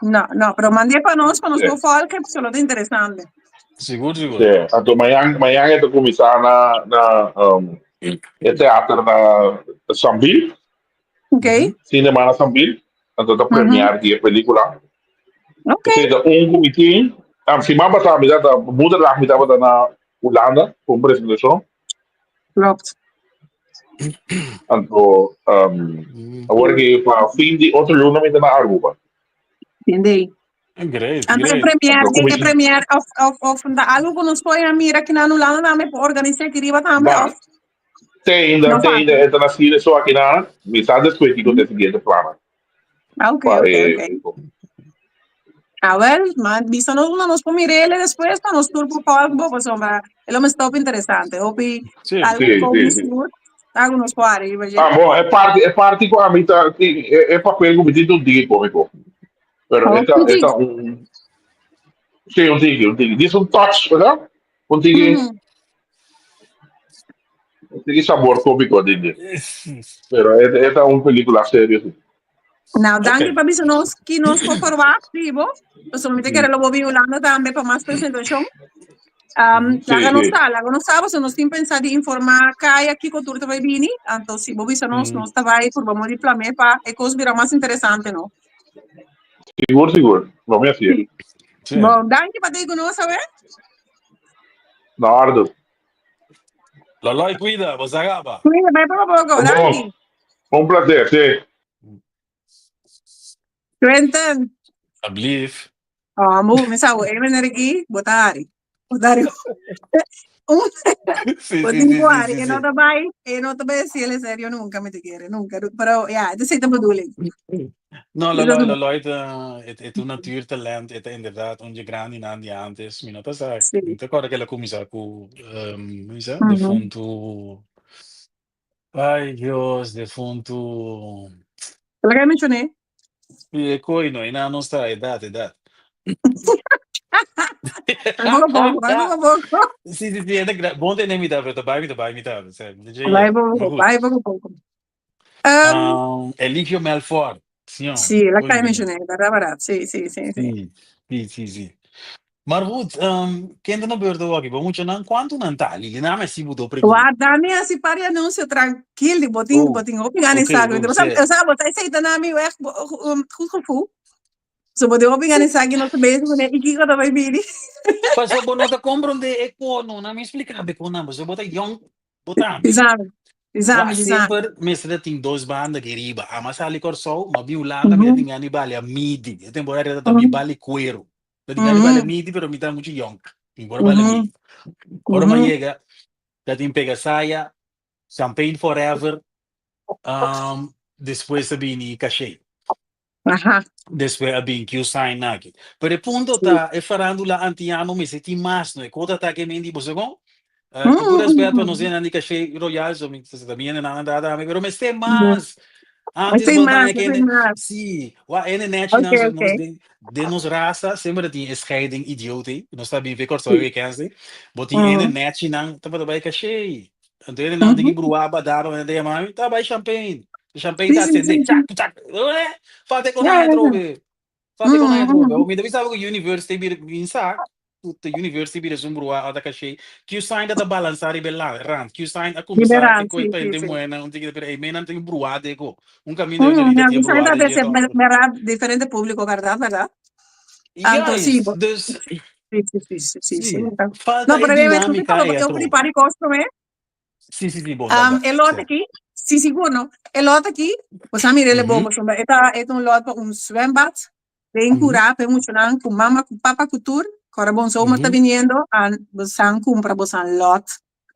no, no, pero mandé pa nos, pa nos Sí. por volk, solo ta interesante. Sigur, sigur. Sí, anto mañana, mañana ta kuminsá na na e teater na Sambil, Ok, Cinema na Sambil, anto ta premiere di e película. ok. Esei ta un ku mi tin. Siman pasá mi tabata, moederdag mi tabata na Hulanda pa un presentashon. Klopt. Anto, awor ki pa fin di otro luna mi ta na Aruba. Entendí. Great, Anto e great. premier, Anto, e como premier of, of, of da algo ku nos por mira ki na Hulanda tambe por organisa aki riba tambe Ba. of Te ainda, No te ainda fácil. e ta na cine so aki na, mi sa despues kiko ta e siguiente plannan. Ah, ok, Pa ok, e, ok. Ah, wel, maar bisa nos una nos por mirele despues pa nos tur por volg bo pasobra e lo mes top interesante. Hopi Sí. algo Sí, con sí, sí. sur, algo nos por arriba. Ah, bon, e parti, e parti ku ami ta, e, e papel ku mi tin ta un tiki kómiko. Pero Oh, e ta, un e ta tiki. un, sí, un tiki, un tiki. Dis un touch, ¿verdad? Un tiki, un tiki sabor kómiko den dje. Pero e, e ta un película serio, sí. Nou, danki Ok. pa bisa nos ki nos por verwacht, Ribo. Pasobra mi ta kere lo bo bin Hulanda tambe pa mas presentashon. Sí, Laga nos sí. sa, laga nos sa, pasobra nos tin pensa di informa kaya kiko tur ta bai bini. Anto si bo bisa nos, nos ta bai purba mo di plam'é pa e kos bira mas interesante, no? Sigur, sigur. Lo mi hasié. Sí. Sí. Bon, danki pa tei ku nos awe. Na orde. Loloy, cuida, bo sa gaba. Cuida, bai poco a poco. Bon. Danki. Un placer, sí. Quentin. Alblief. Oh, mo, mi sa, e meneer aki, bo ta hari. Bo ta hari. Un, Sí, bo sí, tin sí, ku sí, hari. sí, E no sí. ta bai, e no ta bai haciele serio nunca, mi te kere, nunca. Pero, ja, het is de bedoeling. No, Dus Loloy, dat Loloy ta, het, het un natuurtalent, het ta inderdaad un dje grandinan di antes. Mi no ta sa, Sí. mi ta acorda ke el a cuminsa cu, hoe is dat? Defuntu. Ay Dios, defuntu. Laga mi mencioné. E koi no, ina nos ta edad, edad. Ay poco poco, ay poco poco. Sí, sí, sí, esta bon tene mi ta, pero ta bai mi ta bai mi ta. O sea, mi ta Bai yega. poco Maar poco, goed. bai poco poco. Eligio Melfor, señor. Sí, la Oei, cae mi mencioné, verdad, verdad. Sí, sí, sí, sí. Sí, sí, sí, sí. Maar goed, ken ta na beurt awor aki? Bo muchanan, kuantu nan ta? Lili, na mi hasi bo do pregunta. Warda mi hasi par di anuncio trankil, di bo tin, bo Oh, tin hopi gana oké, sa. oh, Bo sa, sí. sa, bo ta esei ta na mi weg, bo, goed gevoel. So bo tin hopi gana sa ki nos ta bezig kuné i kiko ta bai bini. Paso bo no ta komprondé e kono, na mi splika bo kon nan, paso bo ta yong, bo tambe. Bisa mi, bisa Wak mi, bisa mi. semper mester ta tin dos banda aki riba. Ama sali Kòrsou, ma bin Hulanda mi ta tin gana di bali a midi. E temporada ta mi bali kueru. Ta tin gana di bali a midi, pero mi ta muchu yong. Mi por bali a midi. Ora mi a yega, ta tin pega saya, champagne forever, despues ta bini caché. Despues a bin Q-sign aki. Pero e punto ta, e farandula antiano mester tin mas no. E kota ta ke men di bo segon. Ku tur respet pa nos hendenan di Caché Royal, so mi ta mi hendenan nan ta tambe, pero mester mas. Antes Mester bo mas, ta haña mester kende, mas. si, wak hende nechinan so nos den den nos rasa semper ta tin e scheiding idioot ei. Nos ta bin fe Kòrsou e weekends ei. Bo tin hende nechinan tabata bai Caché. Anto hende nan tin ki bruá badaba nan ta yama mi, ta bai champagne. Champagne ta asende, chak chak. Falta e konai atrobe. Falta e konai atrobe. Mi ta bisa bo ku university bira bin sa ku ta university bira esun bruá ota kashe. Q-sign ta ta balansa riba e rand. Q-sign a kuminsá e koi pa hende muhénan un tiki pero e mennan tin bruá den ko. Un kaminda Ya, Q-sign ta trese bèrdat diferente públiko, bèrdat, bèrdat. Anto si Juist, dus Sí, sí, sí, sí, sí, sí, sí. falta No, e pero dinámica ei eu atrobe. preparo cos promé. Sí, sí, sí, bon, dal, dal. E lot Sí. aki, sí, sigur no. E lot aki, bo sa mira el bon, pasobra e ta, e ta un lot pa un zwembad, den kurá pa e muchanan ku mama ku papa ku tur, ku ora bon zomer ta biniendo, an bo san kumpra bo san lot.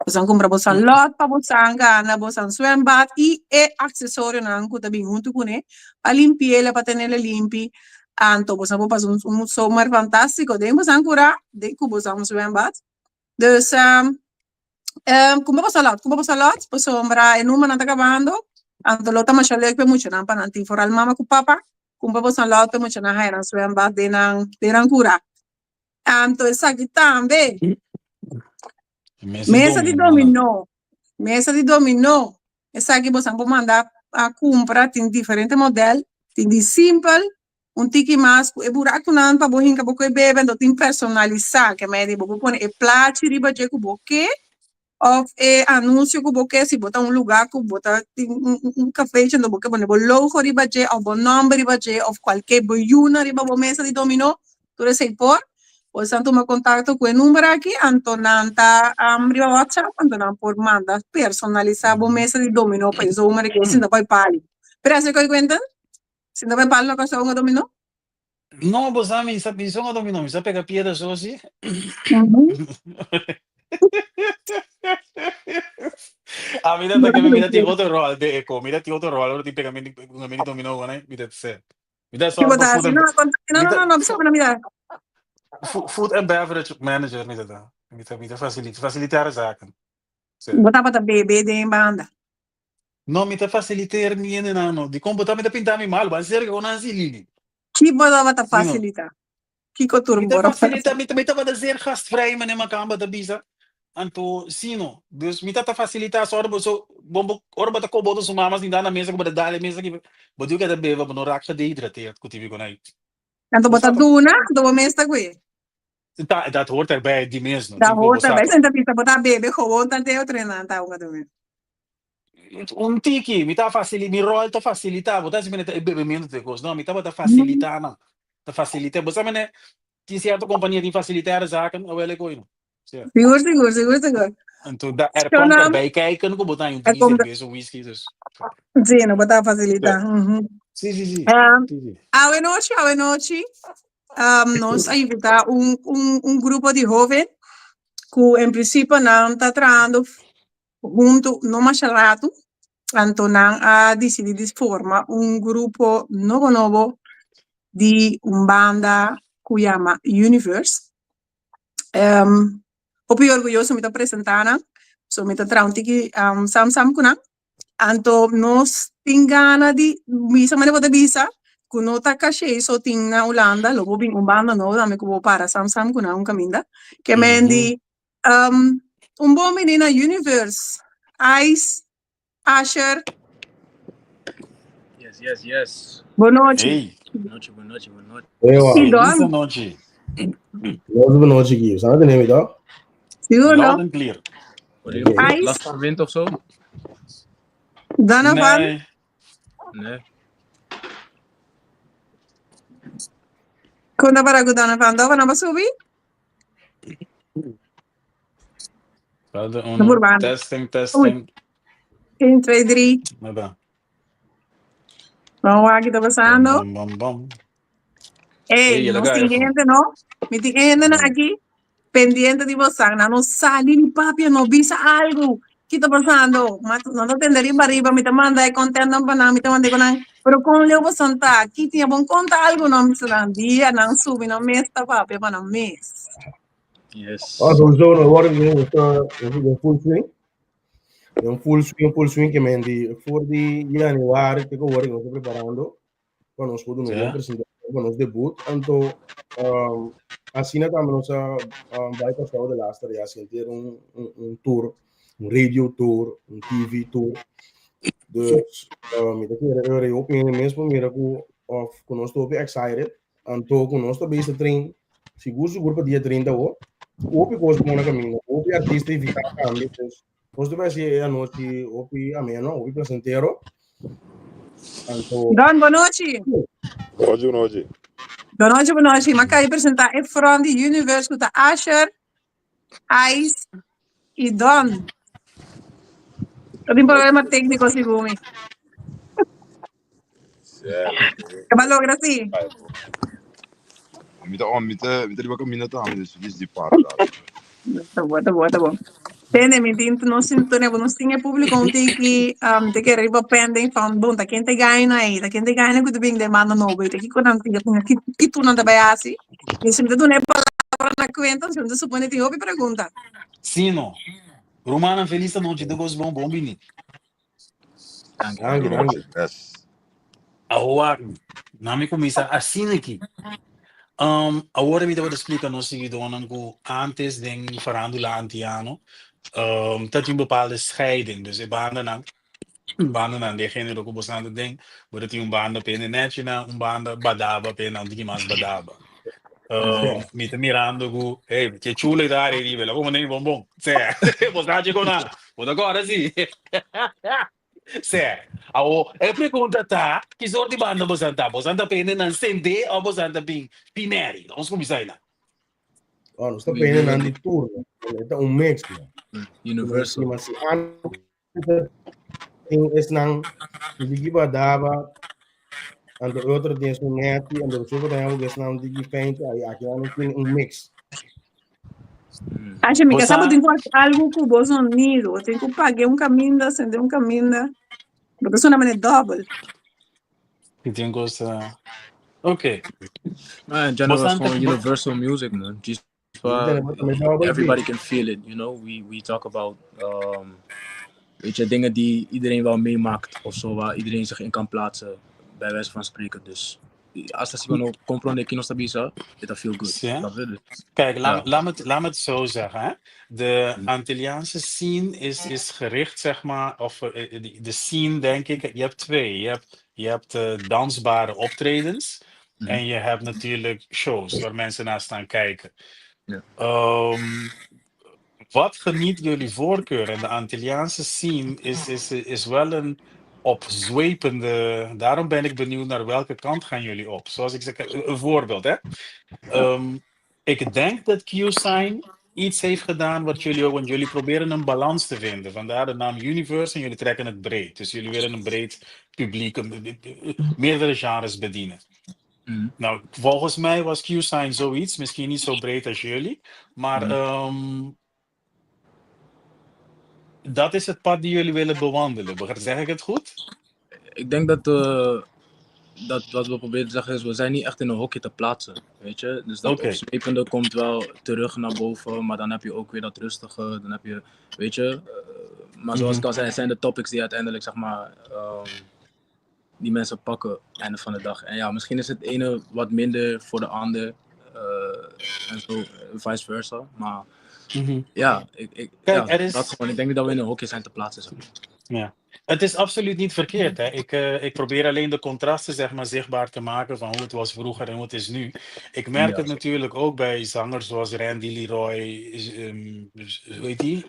Bosan kumpra bosan lòt pa bosan gana bosan swembad i e aksesorionan ku ta bin huntu kuné pa limpi'el, pa tenel limpi. Anto bosan por pasa un zomer fantástiko den bosan kurá, den ku bosan swembad. Dus kumpra bosan lòt, kumpra bosan lòt pasobra e numbernan ta kabando, anto lo ta masha lèuk pa e muchanan pa nan tin foral mama ku papa kumpra bosan lòt pa e muchanan haya nan swembad den nan den nan kurá. Anto esaki tambe. Mesa di dominó. Mesa di dominó. Esaki bosan por manda a kumpra, tin diferente model, tin di simpel, un tiki mas ku e burakunan pa bo hinka bo ku e bebe, anto tin personalisá, ke mei di bo por pone e plachi riba dje ku bo ke, Of e anuncio cu bo ke, si bo ta un lugar cu bo ta tin un cafechi anto bo ke pone bo logo riba dje of bo nomber riba dje of cualke bo yuna riba bo mesa di domino, tur esey por. Bo esnan tuma contacto cu e number aki anto nan ta riba WhatsApp anto nan por manda personalisa bo mesa di domino pa e zomer aki sinta bay pali. Pero esey cu cuenta? Sinta bay pali loke a domino? No, bo sa mi sa mi son a dominó, mi sa pega piedra so si. A mi ta que mi tin otro rol de eco, mi tin otro rol, ora tin pega mi mi dominó con mi ta se. Mi ta Ki sor bo pa ta food hasi? and No, konta, no, mi no, ta no, no, bisa na mira. food and beverage manager mi ta ta. Mi ta mi ta facilita facilitar zaken. Sí. Bo tabata bebe den banda. No, mi ta faciliteer mi hendenan no. Dikon bo ta mi ta pinta mi mal, ban serka ku nan si Lili. Ki bo tabata Si no. facilita? Kiko tur Mi ta bo tabata facilita, mi ta mi tabata zeer gastvrij meneer Makamba ta bisa. Anto si no. Dus mi ta ta facilita so ora bo so bo bo ora bo ta koba otro su mama sinta na mesa ku bo ta dal e mesa aki bo diu ke ta beba bo no rak gedehydrateerd ku tibi ku nan. Anto Bo bo ta sa to. duna, anto bo mes ta kue. Ta dat hoort erbij di mes no. Dat Tin ku bo hoort sa erbij. to. Senta bisa bo ta bebe gewoon tante otro nan ta hunga dominó. Un tiki, mi ta facili, mi rol ta facilita, bo ta hasi mene ta e bebemento ta e kos, no, mi tabata facilita nan, ta facilita, bo sa mene tin cierto compania tin facilitaire zaken, awel e koi no, si. Sigur, sigur, sigur, sigur. Anto da er Yo komt nan, erbij kijken ku bo ta un er tiki komt, cerveza, whisky, dus. sí, no, bo ta facilita. Sí, Mhm. sí, sí, sí, sí, sí. Awe nochi, awe nochi, nos a invita un, un, un grupo di hoven ku en principio nan ta trahando Huntu no masha ratu, anto nan a disidí di forma un grupo nobo nobo di un banda ku yama Universe. Hopi orguyoso mi ta presentá nan, so mi ta traha un tiki sam sam ku nan. Anto nos tin gana di bisa manera bo ta bisa ku no ta kashe so tin na Hulanda lo bo bin un banda nobo tambe ku bo para sam sam ku nan un kaminda. Ke men di un bon bini na Universe, Ice, Asher. Yes, yes, yes. Bon nochi. Hey. Bon nochi, bon nochi, bon nochi. Ewa. Sí, Don. Feliz nochi. Nos bon nochi aquí. Sabe tener mi toch? Sigur no? Loud and clear. Ice. Last van wind of zo? Donovan. Nee. Nee. Kon ta para ku Donovan? Donovan, a subi? Falta No uno. por Testing, testing. 1, 2, 3. Nada. Vamos lá, que tá passando. Bam, bam, bam. Ey, Ey, nos laga tin even. hende, no? Mi tin hende na aki pendiente di bosan. Nan no sali ni papia, no bisa algo. Ki ta pasando? Ma no ta tende riba riba, mi ta manda e content nan pa nan, mi ta manda e nan. Pero kon leu bosan ta? Ki tin bon konta algo no? Mi nan dia nan subi nan mes ta papia pa nan mes. Yes. Oh, sowieso, no worden we full swing. Een full swing, full swing que men di voor di januari te hoor nos preparando pa nos por duna un presentacion pa nos debut. Anto asina tambe nos a bai Kòrsou de laatste ya sinti un un tour, un radio tour, un TV tour. Dus mi ta kere e hopi hende mes por mira ku of ku nos ta hopi excited. Anto ku nos ta bezig ta train sigur sigur pa dia 30 awor. Hopi kos bon na kaminda, hopi artista invitá tambe. Dus nos ta bai hasi e anochi hopi ameno, hopi placentero. Anto. Don, bon nochi. Nochi, bon nochi. Bon nochi, bon nochi. M'a kai presentá e front di Universe ku ta Asher, Ice i Don. Ta tin problema tékniko segun mi. Ke ba logra si? Mi ta on, mi ta, mi ta riba kaminda tambe, dus dis di para daar. Ta bo, ta bo, ta bo. Tende, mi tin nos sintonia, nos tin e público un tiki, te kere riba pending van, bon, ta ken te gaina ei, ta ken te gaina ku ta bin den banda nobo ei, ta kiko nan tin, ki, ki tur nan ta bai hasi. Mi si mi ta duna e palabra na kuenta, mi ta supone tin hopi pregunta. Sí, no. Rumannan, felis anochi, te gos bon, bon bini. Danki. Danki, danki. Yes. Awor, na mi kuminsá asina aki. Awor mi tabata splika nos siguidónan ku ántes den farándula antiano ta tin un bepaalde scheiding. Dus e bandanan, bandanan den género ku boso nan ta den, bo ta tin un banda p'e nenechinan, un banda badaba p'e nan tiki mas badaba. Mi ta mirando ku, hey, ke chulo e ta ari riba, el a pone mi bonbon. Sè, bo sa dje konan, bo ta kòrda si. Sè, awo e pregunta ta, ki sort di banda bosan ta? Bosan ta pende nan sendé òf bosan ta bin pineri? Nos kuminsá einan. Oh, nos ta pende nan di tur, no. E ta un mix, no. Universal. Ma si antes tin esnan di badaba, anto otro tin esun neti, anto su ta haña esnan di feinto, ai aki nan tin un mix. Asha, mi Bo ka sa bo sa- tin ku hasi algu ku bo sonido. Bo tin ku paga un kaminda, sende un kaminda. Bo ta sona manera dòbel. Si tin kos ta. Ok. Man, in general, Bo it's sa gewoon bo- universal music, man. Just everybody can feel it. We talk about weet je, dingen die iedereen wel meemaakt of zo, waar iedereen zich in kan plaatsen, bij wijze van spreken. Dus als dat gewoon comprende que nos ta bisa, it feel good. Ja. Dat wil ik. Kijk, Ja. laat me het zo zeggen. Hè? De Antilliaanse scene is gericht, zeg maar, of de scene, denk ik, je hebt twee. Je hebt dansbare optredens en je hebt natuurlijk shows waar mensen naar staan kijken. Wat geniet jullie voorkeur? En de Antilliaanse scene is wel een opzwepende. Daarom ben ik benieuwd naar welke kant gaan jullie op. Zoals ik zeg, een voorbeeld hè. Ik denk dat Q-Sign iets heeft gedaan wat jullie ook, want jullie proberen een balans te vinden. Vandaar de naam Universe en jullie trekken het breed. Dus jullie willen een breed publiek, meerdere genres bedienen. Nou, volgens mij was Q-Sign zoiets, misschien niet zo breed als jullie, maar dat is het pad die jullie willen bewandelen. Zeg ik het goed? Ik denk dat dat wat we proberen te zeggen is, we zijn niet echt in een hokje te plaatsen, weet je. Dus dat Oké. opzwepende komt wel terug naar boven, maar dan heb je ook weer dat rustige, dan heb je, weet je. Maar zoals ik al zei, het zijn de topics die uiteindelijk, zeg maar, die mensen pakken einde van de dag. En ja, misschien is het ene wat minder voor de ander en zo, vice versa. Maar ja, ik, Kijk, ja, er is dat gewoon. Ik denk niet dat we in een hokje zijn te plaatsen, zeg maar. Ja. Het is absoluut niet verkeerd. Hè? Ik probeer alleen de contrasten, zeg maar, zichtbaar te maken van hoe het was vroeger en hoe het is nu. Ik merk het natuurlijk ook bij zangers zoals Randy Leroy, hoe heet die?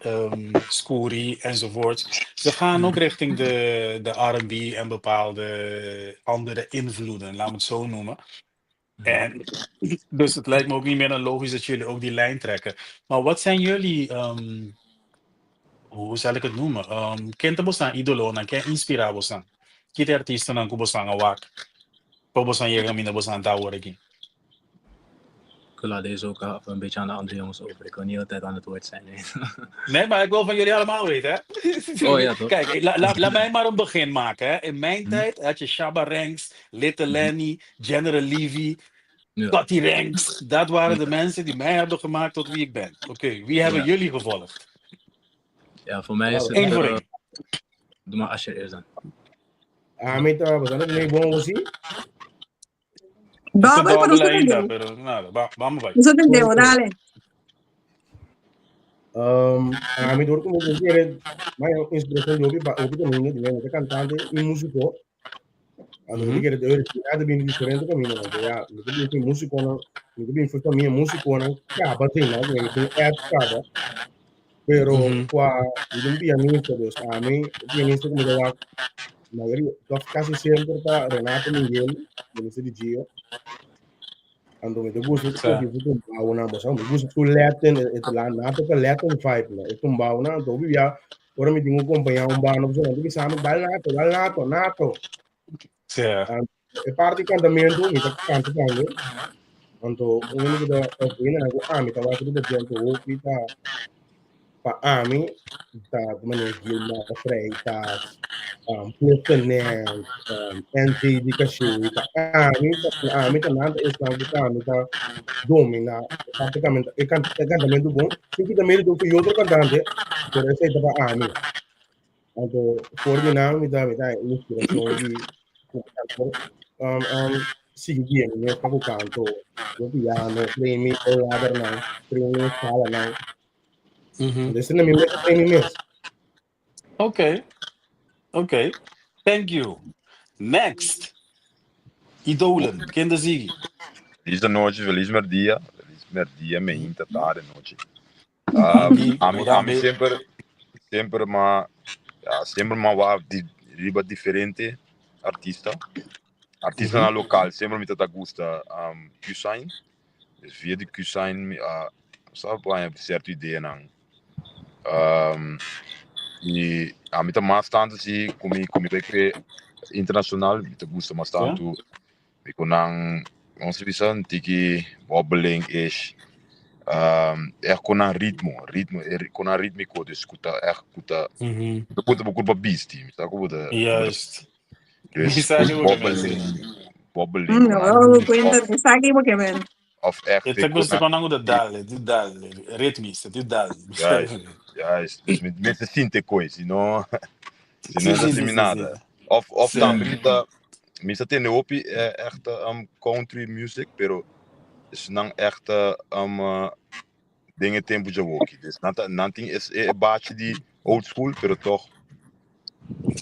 Scoory enzovoort. Ze gaan ook richting de R&B en bepaalde andere invloeden, laat me het zo noemen. En dus het lijkt me ook niet meer dan logisch dat jullie ook die lijn trekken. Maar wat zijn jullie, hoe zal ik het noemen? Ken ta boso idolonan, ken a inspirá boso? Ki artistanan ku boso a wak? Pa boso yega kaminda boso ta awor aki. Ik laat deze ook even een beetje aan de andere jongens over. Ik wil niet altijd aan het woord zijn. Nee. Nee, maar ik wil van jullie allemaal weten, hè? Oh ja, toch? Kijk, laat mij maar een begin maken, hè? In mijn tijd had je Shabba Ranks, Little Lenny, General Levy, Cutty Ranks. Dat waren de mensen die mij hebben gemaakt tot wie ik ben. Oké, wie hebben jullie gevolgd? Ja, voor mij is het... Eén voor één. Doe maar Asher eerst dan. Ami ta, basta nee bom você. Double, pero Dobbel usted ainda, entendeu. pero nada, vamos vai. Usted entendeu, dale. Ami door como você era, mas inspiração de obi, obi também, né, de cantante e músico. Anto mi kere de original bin diferente kaminda, no. Ja, mi ta bin músikonan, mi ta bin for famia músikonan kaba tin, no, mi tin app kaba. Pero qua mi un pianista, dus ami pianista ku mi ta wak mayoria, of kasi semper ta Renato Miguel, pianista di Gio. Anto mi ta gusta su tumbao bo sa, mi gusta su Latin, e la nato ta Latin vibe, no, e tumbao nan, anto hopi bia ora mi tin ku kompañá un banda of so, nan ta bisa mi dal nato, dal nato, nato. E parti kantamentu mi ta kanta tambe. Anto un hende ku ta opina ku ami ta wak riba djente hopi ta pa ami ta manera Gilmar Freitas, Clifton Nance, NT di Cashi, pa ami pa ami ta nan ta esnan ku ta ami ta domina praktikamente e kantamentu bon. Sin kita mérito ku otro kantante, pero esei ta pa ami. Anto for di nan mi ta mi ta inspiracion di sigui guia mi mes pa ku kanto, yo piano, train mi laddernan, train mi escalanan. Anto esei na mi mes a train mi mes. Okay. Thank you. Next. Idolen, ken ta sigui? Feliz anochi, feliz merdia, feliz merdia, meinta, tarde, nochi. Danki, Ami, bo ami tambe. semper, semper m'a, ja, semper m'a wak di, riba diferente artista. Artistanan local, semper mi ta gusta Q-Sign. Dus via di Q-Sign mi a sa haña cierto ideanan. Y ami ta mas tanto si cu mi, cu mi ta cre internacional, mi ta gusta mas tanto mi cu nan, como se bisa, un tiki bubbling ish. Echt cu nan ritmo, ritmo, cu nan ritmico, dus cu ta echt, cu ta, cu ta puta bo curpa bisti, mi sa cu bo ta, dus Mi sa ki bo ke men, sí. bubbling, bubbling, No, cu nan oh, cuenta, of, sa ki bo ke men. Of echt E ta cu gusta nan con nan ku ta dal, e dal, ritmisch, e dal. Juist, juist. Dus mi mester sinti koi, si no, si no ta sinti nada. Of tambe mi ta, mi sa tende hopi echt country music, pero is nan echt den e tempu djawoki. Dus nan ta, nan tin es e bachi di old school, pero toch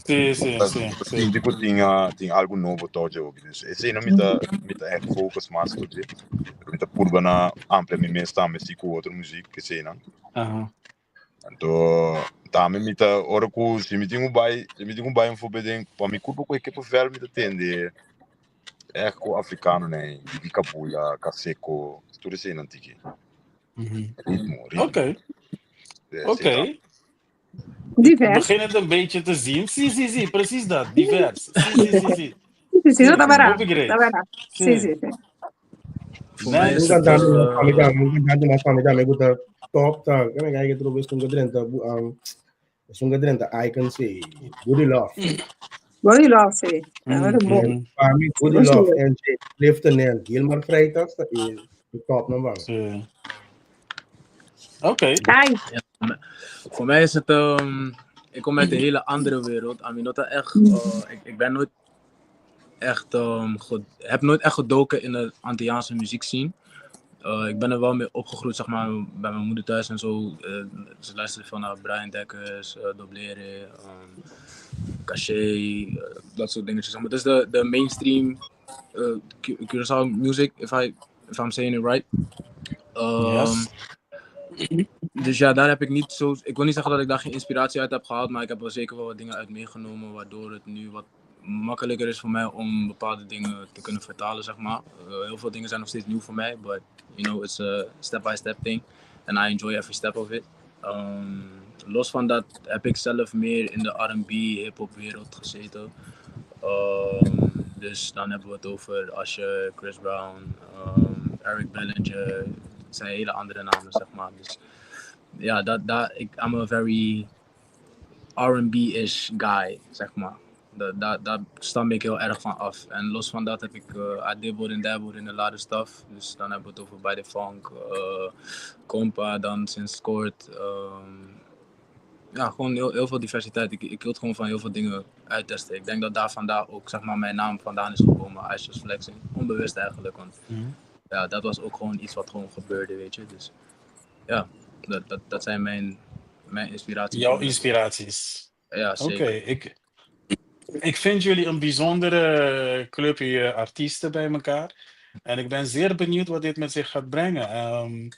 ta sinti ku tin tin algu nobo toch djawoki. Dus esei no mi ta mi ta echt focus mas ku dje. Pero mi ta purba na amplia mi mes tambe si ku otro muziek eseinan. Anto tambe mi ta ora ku si mi tin ku bai si mi tin ku bai un fobe den pa mi kurpa ku ekipo vèl mi ta tende echt ku afrikano nei Bibi Kabula, Kaseko, tur eseinan tiki. Ritmo, ritmo. Oké. Divers. We beginnen het een beetje te zien. Sí, sí, sí, precies dat. Divers. Sí, sí, sí, sí. Sí, sí, no, ta bèrdat. Hopi great. Ta bèrdat. Sí, sí, sí. Voor mij is Un het, kantante mas pa mi tambe, un kantante mas pa mi tambe ku ta top ta, kende kai ke trobe esun ku drenta, esun ku drenta Icon si, Goody Love. Goody Love, sí. Mm, mm. Pa mi, Goody Love, NJ, Clifton en Gilmar Freitas ta e top number. Sí. Oké. Okay. Ja, voor mij is het, ik kom uit een hele andere wereld. I mean, dat echt, ik ben nooit echt, heb nooit echt gedoken in de Antilliaanse muziekscene. Ik ben er wel mee opgegroeid, zeg maar, bij mijn moeder thuis en zo. Ze luisterde veel naar Brian Dekkers, Doblere, Caché, dat soort dingetjes. Zeg maar. Het is de mainstream Curaçao music, if I'm saying it right. Yes. Dus ja, daar heb ik niet zo. Ik wil niet zeggen dat ik daar geen inspiratie uit heb gehaald, maar ik heb er zeker wel wat dingen uit meegenomen, waardoor het nu wat makkelijker is voor mij om bepaalde dingen te kunnen vertalen, zeg maar. Heel veel dingen zijn nog steeds nieuw voor mij, but it's a step-by-step thing and I enjoy every step of it. Los van dat heb ik zelf meer in de R&B, hip-hop wereld gezeten. Dus dan hebben we het over Usher, Chris Brown, Eric Bellinger. Het zijn hele andere namen, zeg maar. Dus ja, I'm a very R&B-ish guy, zeg maar. Daar stam ik heel erg van af. En los van dat heb ik I dibbled and dabbled in a lot of stuff. Dus dan hebben we het over baile funk, compa dan sinds kort. Ja, gewoon heel, heel veel diversiteit. Ik wil het gewoon van heel veel dingen uittesten. Ik denk dat daar vandaan ook, zeg maar, mijn naam vandaan is gekomen. Ice Just Flexing. Onbewust eigenlijk, want ja, dat was ook gewoon iets wat gewoon gebeurde, weet je. Dus ja, dat zijn mijn inspiraties. Jouw inspiraties. Ja, Oké, zeker. Ik vind jullie een bijzondere clubje artiesten bij elkaar. En ik ben zeer benieuwd wat dit met zich gaat brengen.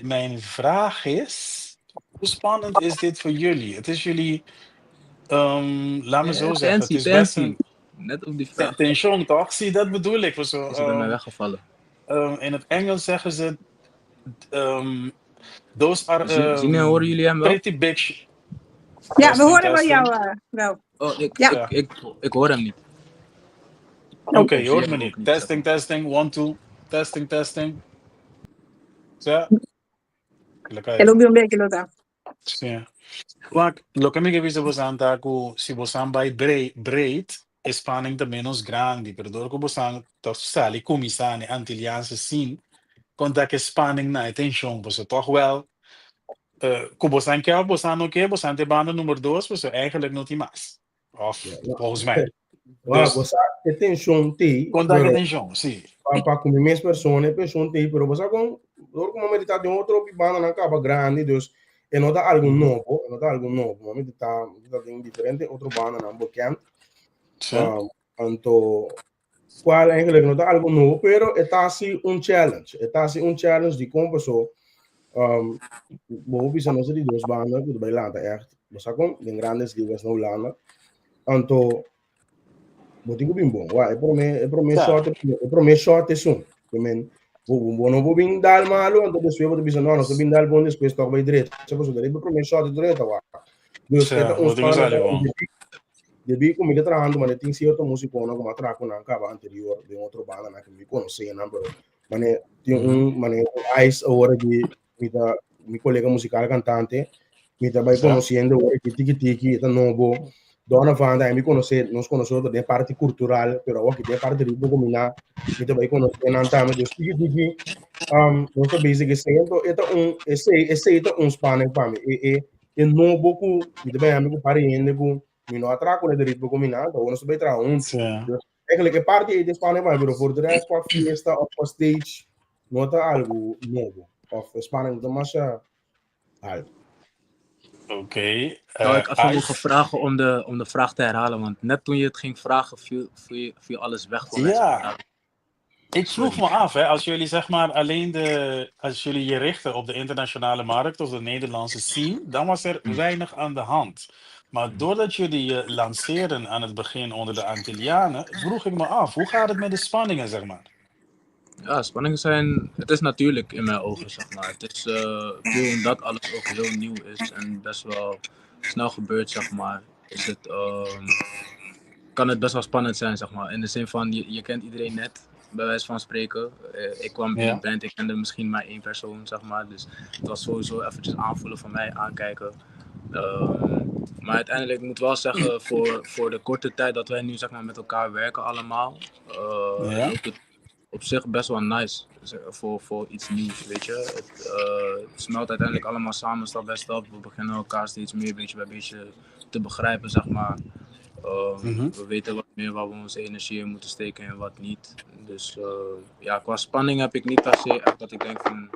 Mijn vraag is, hoe spannend is dit voor jullie? Het is jullie, laat me zo zeggen, het Tensie, is best tensie. een Net op die vraag. Tension, toch? Zie, dat bedoel ik. Zo, Is het bij mij weggevallen. In het Engels zeggen ze, those are Zien en horen jullie hem wel? pretty big. Ja, we Testing, horen wel testing. jou wel. Oh, Ja. ik hoor hem niet. Oké, je Ik zie hoort hem me ook niet. niet, Testing, zeg maar. testing, one, two. Testing, testing. Ja. Lekker. El un beetje lota. Ja. Wak, loke mi ke bisa bosan ta ku si bosan bai breed, e spanning ta menos grandi, pero door ku bosan ta sali kuminsá e Antilliaanse scene, kon ta ku spanning na e tension, boso toch wel, ku bosan ke of bosan no ke, bosan ta banda nummer 2, boso eigenlijk no tin mas. Of, volgens mij. Wak, Dus, bo sa, e tension t'ei, kon ta ku pero tension, si. pa ku mi mes persona, e tension t'ei, pero bo sa kon, door ku mi ta den otro banda nan kaba grandi, dus e no ta algo nobo, e no ta algo nobo, mi ta den diferente otro banda nan bekend. Anto, cual eigenlijk no ta algo nobo, pero e ta si un challenge, e ta si un challenge di kon so, bo bisa nos di dos banda, ku bai lanta echt, bo sa kon, den Grandes Ligas na Hulanda. Anto, bo tin ku bin bon. Wa, e promé shot, e promé shot esun. Ke men, bo no bo bin dal malo, anto despues bo bisa no, nos bin dal bon despues toch bai drecha. Paso e promé shot drecha wa. Dus e ta un bo tin ku sali spanning bon. Debí ku mi ta trahando, mane tin sierto músiko nan ku m'a traha ku nan kaba anterior den otro banda nan ku mi konosé nan, pero mane tin un mane un ice awor di mi ta mi kolega musikal kantante, mi ta bai konosiendo awor ki tiki tiki ta nobo. Donovan mi konosé, nos konosé otro den parti kultural, pero awor ki den parti ritmo kombiná, mi ta bai konosé nan tambe. Dus tiki tiki nos ta bezig esei, anto e ta un esei ta un spanning pa mi. E nobo ku mi ta bai ami ku par hende ku mi no a traha kuné den ritmo kombiná, anto awor nos ta bai traha huntu. Dus eigenlijk e parti ei ta spanning pa mi, pero voor de rest qua fiesta of qua stage no ta algo nobo. Of spanning no ta masha alto. Oké. Zou ik even Ice? mogen vragen om de vraag te herhalen? Want net toen je het ging vragen, viel alles weg voor mij. Ja. Ik vroeg me af, hè, als jullie zeg maar alleen als jullie je richten op de internationale markt of de Nederlandse scene, dan was er weinig aan de hand. Maar doordat jullie je lanceren aan het begin onder de Antillianen, vroeg ik me af, hoe gaat het met de spanningen, zeg maar? Ja, spanningen zijn, het is natuurlijk in mijn ogen, zeg maar. Het is puur omdat alles ook heel nieuw is en best wel snel gebeurt, zeg maar, kan het best wel spannend zijn, zeg maar. In de zin van, je kent iedereen net, bij wijze van spreken. Ik kwam in een band, ik kende misschien maar één persoon, zeg maar. Dus het was sowieso eventjes aanvoelen van mij, aankijken. Maar uiteindelijk, ik moet wel zeggen, voor de korte tijd dat wij nu, zeg maar, met elkaar werken allemaal, loopt het op zich best wel nice. Dus, voor iets nieuws, weet je. Het smelt uiteindelijk allemaal samen, stap bij stap. We beginnen elkaar steeds meer, beetje bij beetje, te begrijpen, zeg maar. We weten wat meer waar we onze energie in moeten steken en wat niet. Dus ja, qua spanning heb ik niet per se echt dat ik denk van,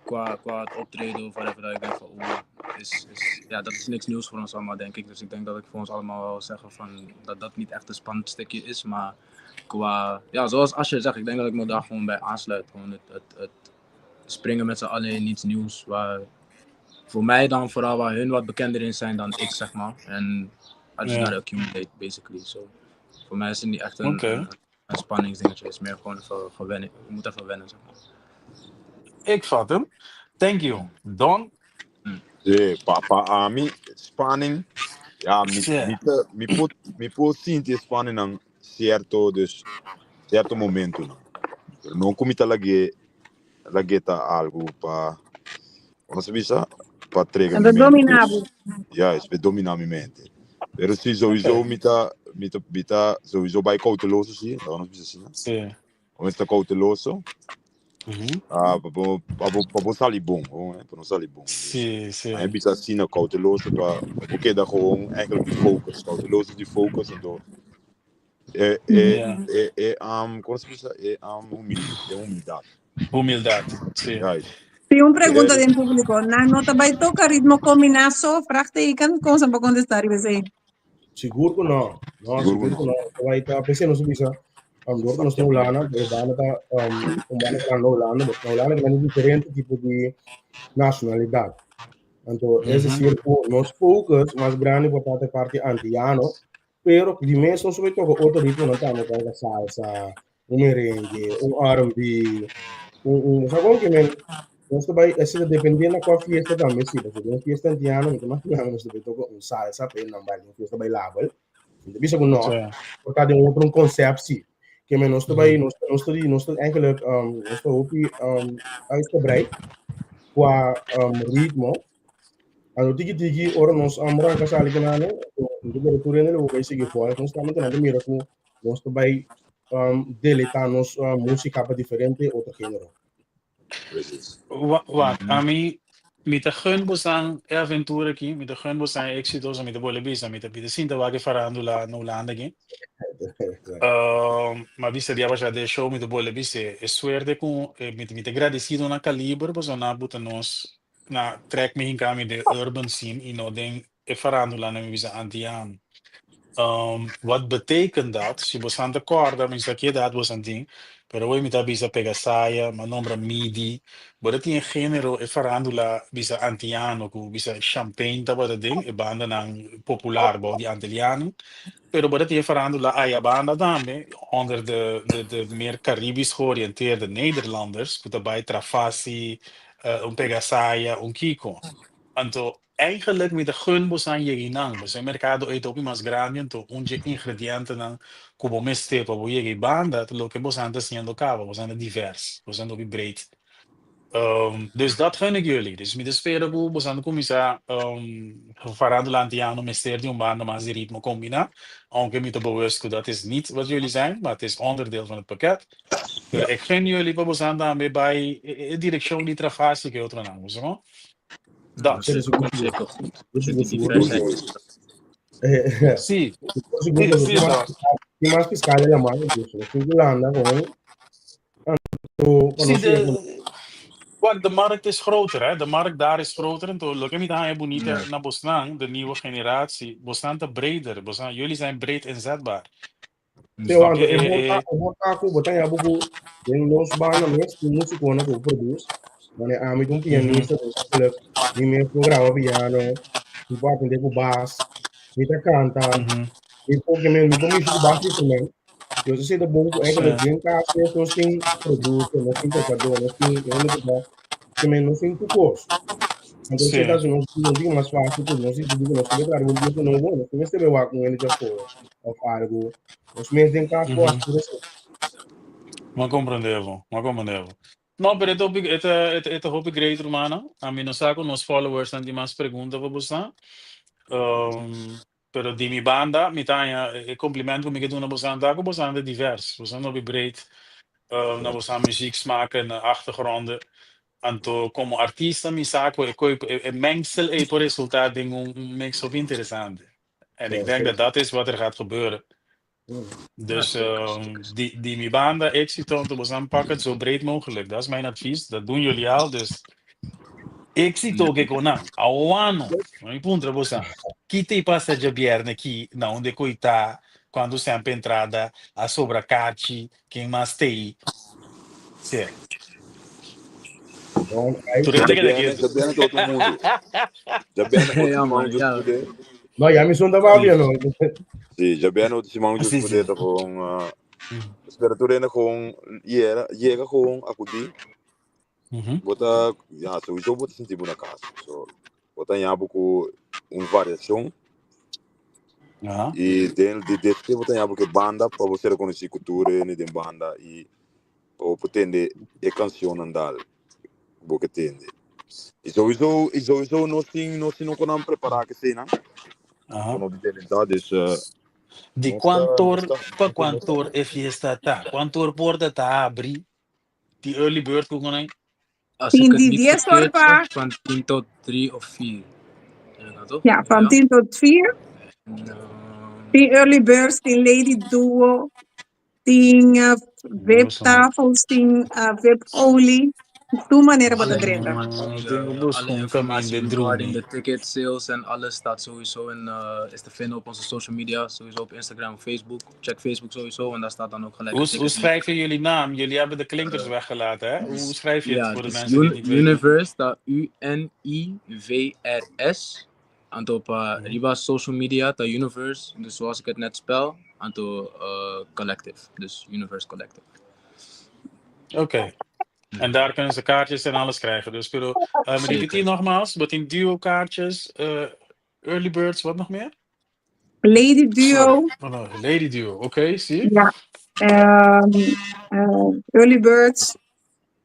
qua het optreden of whatever, dat ik denk van, oeh, ja, dat is niks nieuws voor ons allemaal, denk ik. Dus ik denk dat ik voor ons allemaal wel zeggen van, dat dat niet echt een spannend stukje is, maar qua, ja, zoals Asje zegt, ik denk dat ik me daar gewoon bij aansluit. Gewoon het springen met z'n allen in iets nieuws, waar voor mij dan vooral waar hun wat bekender in zijn dan ik, zeg maar. En I just gotta accumulate, basically. So, voor mij is het niet echt een spanningsdingetje, het is meer gewoon even gewennen. Je moet even wennen, zeg maar. Ik vat hem. Thank you. Don? Sí, pa ami, spanning. Ja, mi por sinti spanning na sierto, dus, sierto momento, no. Pero no ku mi ta lag'é ta algu pa, kon se bisa? Pa trigger En mi mente. dominá. Dus, juist, pa dominá mi mente. Pero si sowieso mi ta sowieso bai kouteloso, si, dan nos bisa asina. Mi ta kouteloso. Ah, pa bo sali bon, gewoon, hè, pa no sali bon. Dus, Hij bisa asina kouteloso pa keda gewoon eigenlijk die focus, kouteloso die focus en door kon se bisa humildat. Humildat, si. Juist. Tin un pregunta di públiko. Nan no ta bai toka ritmo kombiná so? Vraagteken. Kon bo por kontestá esei? Sigur ku no. No, Sigur sigur ku no. Bai ta, p'esei nos bisa, dor ku nos na Hulanda, e banda ta un banda ta na Hulanda, na Hulanda tin diferente tipo di nashonalidat. Anto, es decir, ku nos focus mas grandi por ta e parti antiano, pero di mes nos bai toka otro ritmo nan tambe, komo salsa, un merengue, un R&B, un sabe kon ke men, nos bai, esei ta dependiendo kua fiesta tambe, si, pasobra un fiesta antiano, mi ta imaginá nos bai toka un salsa, pero nan bai un fiesta bailabel. Mi ta bisa ku no, por ta den otro un concept, si. Ke men nos bai, nos ta eigenlijk, nos ta hopi uitgebreid qua ritmo. Anto tiki tiki, ora nos arranka sali ku nan, mi ta kere tur hende lo bai sigui volg nos tambe, nan ta mira ku nos ta bai deleitá nos músika pa diferente otro género. Precies. Wak, ami, mi ta gun bosan e aventura aki, mi ta gun bosan e éksito, mi ta bolbe bisa, mi ta sinta wak e farándula na Hulanda aki. Ma bisa dia pasá den show mi ta bolbe bisa e suerte ku mi ta agradesido na Kaliber pasobra nan a buta nos na trek mi hinka mi den urban scene i no den e farándula na mi bisa antiano. Wat betekent dat? Si bosan ta kòrda, mi sa ki edat bosan tin, pero hoy mi ta bisa Pegasaya, m'a nombra Midi, bo ta tin e género e farándula bisa antiano ku bisa Champagne tabata den e bandanan popular bou di antiliano, pero bo ta tin e farándula aya banda tambe onder de meer Caribisch georiënteerde Nederlanders ku ta bai Trafassi, un Pegasaya, un Kiko. Anto eigenlijk mi ta gun bosan yega einan, pasobra e merkado ei ta hopi mas grandi, anto un dje ingredientenan ku bo mester pa bo yega ei banda ta loke bosan ta hasiendo kaba, bosan ta divers, bosan ta hopi breed. Dus dat gun ik jullie. Dus mi ta spera ku bosan ta kuminsá farándula antiano mester di un banda mas di ritmo kombiná, aunke mi ta bewust ku dat is niet wat jullie zijn, maar het is onderdeel van het pakket. Pero ik gun jullie pa bosan tambe bai e direkshon di Trafassi ku e otronan, bo sa no? Dat. Dat is zeker goed. Die diversheid is Si, toch. Tin mas piská den laman, dus nos tin ku landa gewoon. Anto, Si, wak, de markt is groter, hè? De markt daar is groter. Anto, loke mi ta haña bunita na bosnan, de nieuwe generatie, bosnan ta breder. Bosnan, jullie zijn breed inzetbaar. Te Snap want je? e por ta ku bo ta haña ku den nos banda mes tin músikonan ku produce. Mane ami ta un pianista, dus eigenlijk mi mes por graba piano, mi por atende ku bas, mi ta kanta, mi por ke mi por mishi ku bas instrument. Dus esei ta bon ku eigenlijk den kas mes nos tin producer, nos tin tokadó, nos tin hende ku ta ke men nos tin tur kos. Anto esei ta hasi nos un poco mas fácil ku nos disidí ku nos ta traha un pieza nobo, nos no mester wak un hende djafor òf algu. Nos mes den kas por hasi tur esei. M'a komprendé bo, m'a komprendé bo. No, pero e ta hopi, e ta, e ta hopi great, rumannan. Ami no sa ku nos followers nan tin mas pregunta pa boso. Pero di mi banda, mi ta haña e compliment ku mi ke duna boso ta ku boso ta divers. Boso ta hopi breed na boso muziek smaken, na achtergronden. Anto komo artista mi sa ku e koi, e mengsel ei por resultá den un mix hopi interesante. En ik denk dat dat is wat er gaat gebeuren. Dus di mi banda, éxito, anto boso pak het zo breed mogelijk. Dat is mijn advies. Dat doen jullie al, dus éxito ke ku nan. Awano, mi puntra boso, ki ta pasa djabièrnè aki na unda ku ta kuando semper entrada a sobra kachi, ken mas t'ei? Sí. Bon, aí, Tur hende keda Djabièrnè, ketu. djabièrnè ta otro mundu. Djabièrnè otro Ja, siman man, Dios ja. poder. No, ya mi son ta papia, no. Sí, djabièrnè otro siman Dios poder ta gewoon spera tur hende gewoon yera, yega gewoon akudí. Bo ta, ja, sowieso bo ta sinti bo na kas. So, bo ta haña bo ku un variashon i den di despues bo ta haña bo ku e banda pa bo ser rekonosí ku tur hende den banda i pa bo por tende e kanshonnan dal ku bo ke tende. I sowieso, i sowieso nos tin, nos tin no ku nan prepará keseinan. Ku no di tende dus Di nos ta, kuantor nos ta, pa nos ta. kuantor e fiesta ta? Kuantor porta ta abri? Die early bird ku konai? Als ik Tien het di niet 10 or verkeerd pa. zeg, van 10 tot 3 of 4. Ja, toch? Ja, van Ja. 10 tot 4. En, Tin early birds, tin lady duo, tin VIP tafels, tin VIP only. Tur manera bo ta Alle drenta. informatie, Tengo ja, bus alle con informatie caminho de regarding drone. de ticket sales en alles staat sowieso in, is te vinden op onze social media. Sowieso op Instagram, Facebook. Check Facebook sowieso en daar staat dan ook gelijk Hoe, een hoe ticket schrijf je jullie naam? Jullie hebben de klinkers weggelaten, hè? Hoe schrijf je het Ja, voor de het is mensen die het niet weten? Universe, dat U-N-I-V-R-S. Anto op riba social media, dat Universe, dus zoals ik het net spel, anto Collective. Dus Universe Collective. Oké. En daar kunnen ze kaartjes en alles krijgen. Dus pero, Zeker. repeteer nogmaals, wat in duo kaartjes, early birds, wat nog meer? Lady Duo. Sorry. Oh, no, Lady Duo, oké, zie je? Ja. Early birds.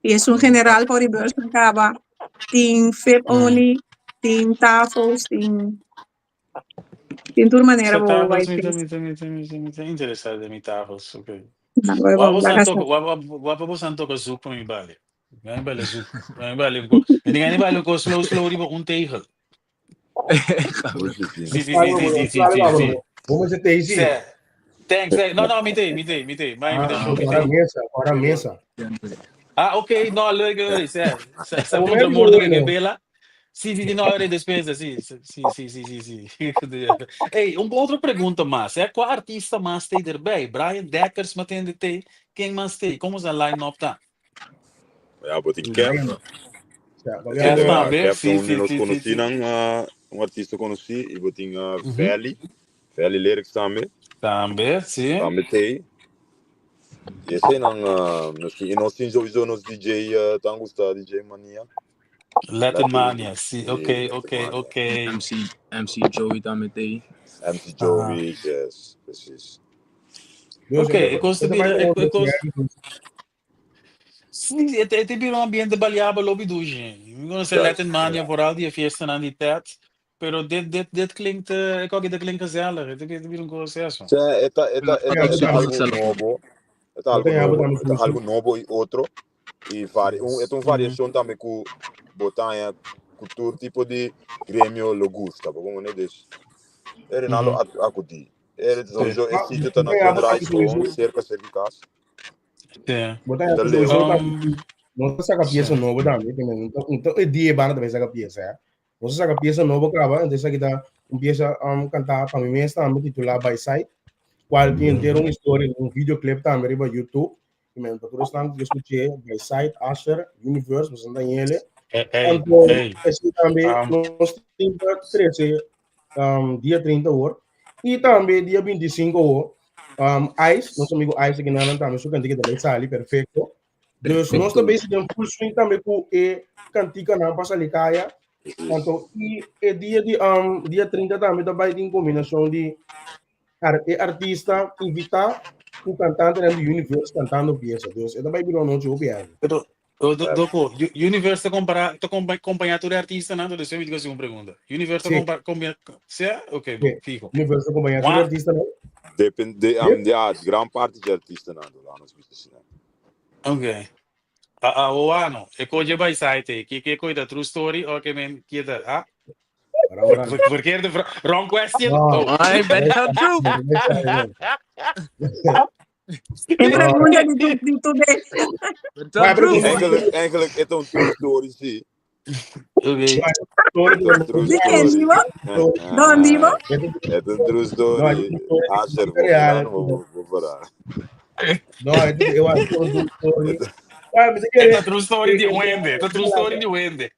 E un general pa early birds nan kaba. Tin VIP only, tin tafels, tin tur manera Sa bo tafels, bai mi ta, feest. mi ta, mi ta, mi ta, mi ta interesado den mi tafels, oké. Bai Wa bo bo laga san toka, sa. wa wa wa bo san toka zoek pa mi bale. Mi bale zoek. Mi bale ko. Mi dinga ni bale ko slow slow riba un tegel. Sí, sí, sí, sí, sí, sí, sí, sí. Como se te dice? Sí. Thanks, thanks. No, no, mi te, mi te, mi te. Mi te Ah, show, mi para te. mesa, para mesa. Ah, ok, no, leuk, leuk. Sí, sa sa Como punto é mordo que bueno. bela. Sí, sí, no, era despensa, sí, sí, sí, sí, sí, sí. Hey, un otro pregunta mas. Eh? Kua artista mas t'ei erbij? Brian Dekkers, m'a tende t'ei. Ken mas t'ei? Kon e line-up ta? Ja, bo tin Kev. Ja, Kev tambe, Kev sí, un sí, nos sí, sí, konosí sí. nan, un artista konosí i bo tin Valley, Valley Lyrics tambe. Tambe, sí. Tambe t'ei. I eseinan nos tin, i nos tin sowieso nos DJ tan gusta DJ Mania. Latin Mania, sí, Sí, ok, Latin ok, Mania. ok. MC Joey tambe t'ei. MC Joey, yes, precies. Ok, e kos ta bira, e kos, sí, e ta bira un ambiente baliabel hopi dushi. Mi konosé Latin Mania vooral di e fiestanan di Tet, pero dit, dit, dit klinkt, ik ook, dit klinkt gezellig. Het ta bira un proceso. Sí, e ta, e ta, e ta, e ta algo Gezellig. nobo. E ta algo nobo, e ta algo nobo i otro. I vari, un, e ta un variashon tambe ku bo ta haña ku tur tipo di gremio lo gusta. Bo komo ne? Dus, e Renalo akudí. E sowieso e sitio ta na Sunrise gewoon, serka serka kas. Sí. Bo ta Ta leu. sowieso nos ta saka piesa nobo tambe, ke men no ta e dia banda tambe saka piesa, eh. Nos ta saka piesa nobo kaba, entonces esaki ta un piesa kantá pa mi mes tambe titulá By Sight, kual tin entero un historia, un videoclip tambe riba YouTube. Ke men pa tur esnan ku ke skuch'é, By Sight, Usher, Universe, boso ta hele. Hey, hey, Anto, hey. esei tambe nos tin ta trese dia 30 awor. I tambe dia 25 awor, Ice, nos amigo Ice aki nan tambe su kantika ta bai sali perfecto. Dus nos ta bezig den full swing tambe ku e kantikanan pa sali kaya. Anto, i e dia di dia 30 tambe ta bai tin kombinashon di e artista invitá ku kantantenan di Universe kantando piesa. Dus e ta bai bira un nochi hopi heavy. Pero. Doko, Universe ta compara, ta acompaña tur artistanan, dus mi ta un pregunta. Universe ta compara, sí? Ok, bon, fijo. Universe ta acompaña tur artistanan. Depende, ja, gran parti di artistanan, laat ons bisa asina. Ok. Ah, ah, e koje by site, ki ki koi da true story o ke men kieta, ah? Verkeerde vraag. Wrong question. No. Oh. Ay, ben true. E pregunta di tu be. Eigenlijk, eigenlijk is het een true story, sí. Oké. True Di ken, story. Divo? Don Divo? Het is een true story. Asher, voor No, het is een true story. Ah, mi Het is een true story di Wende. Het is een true story di Wende.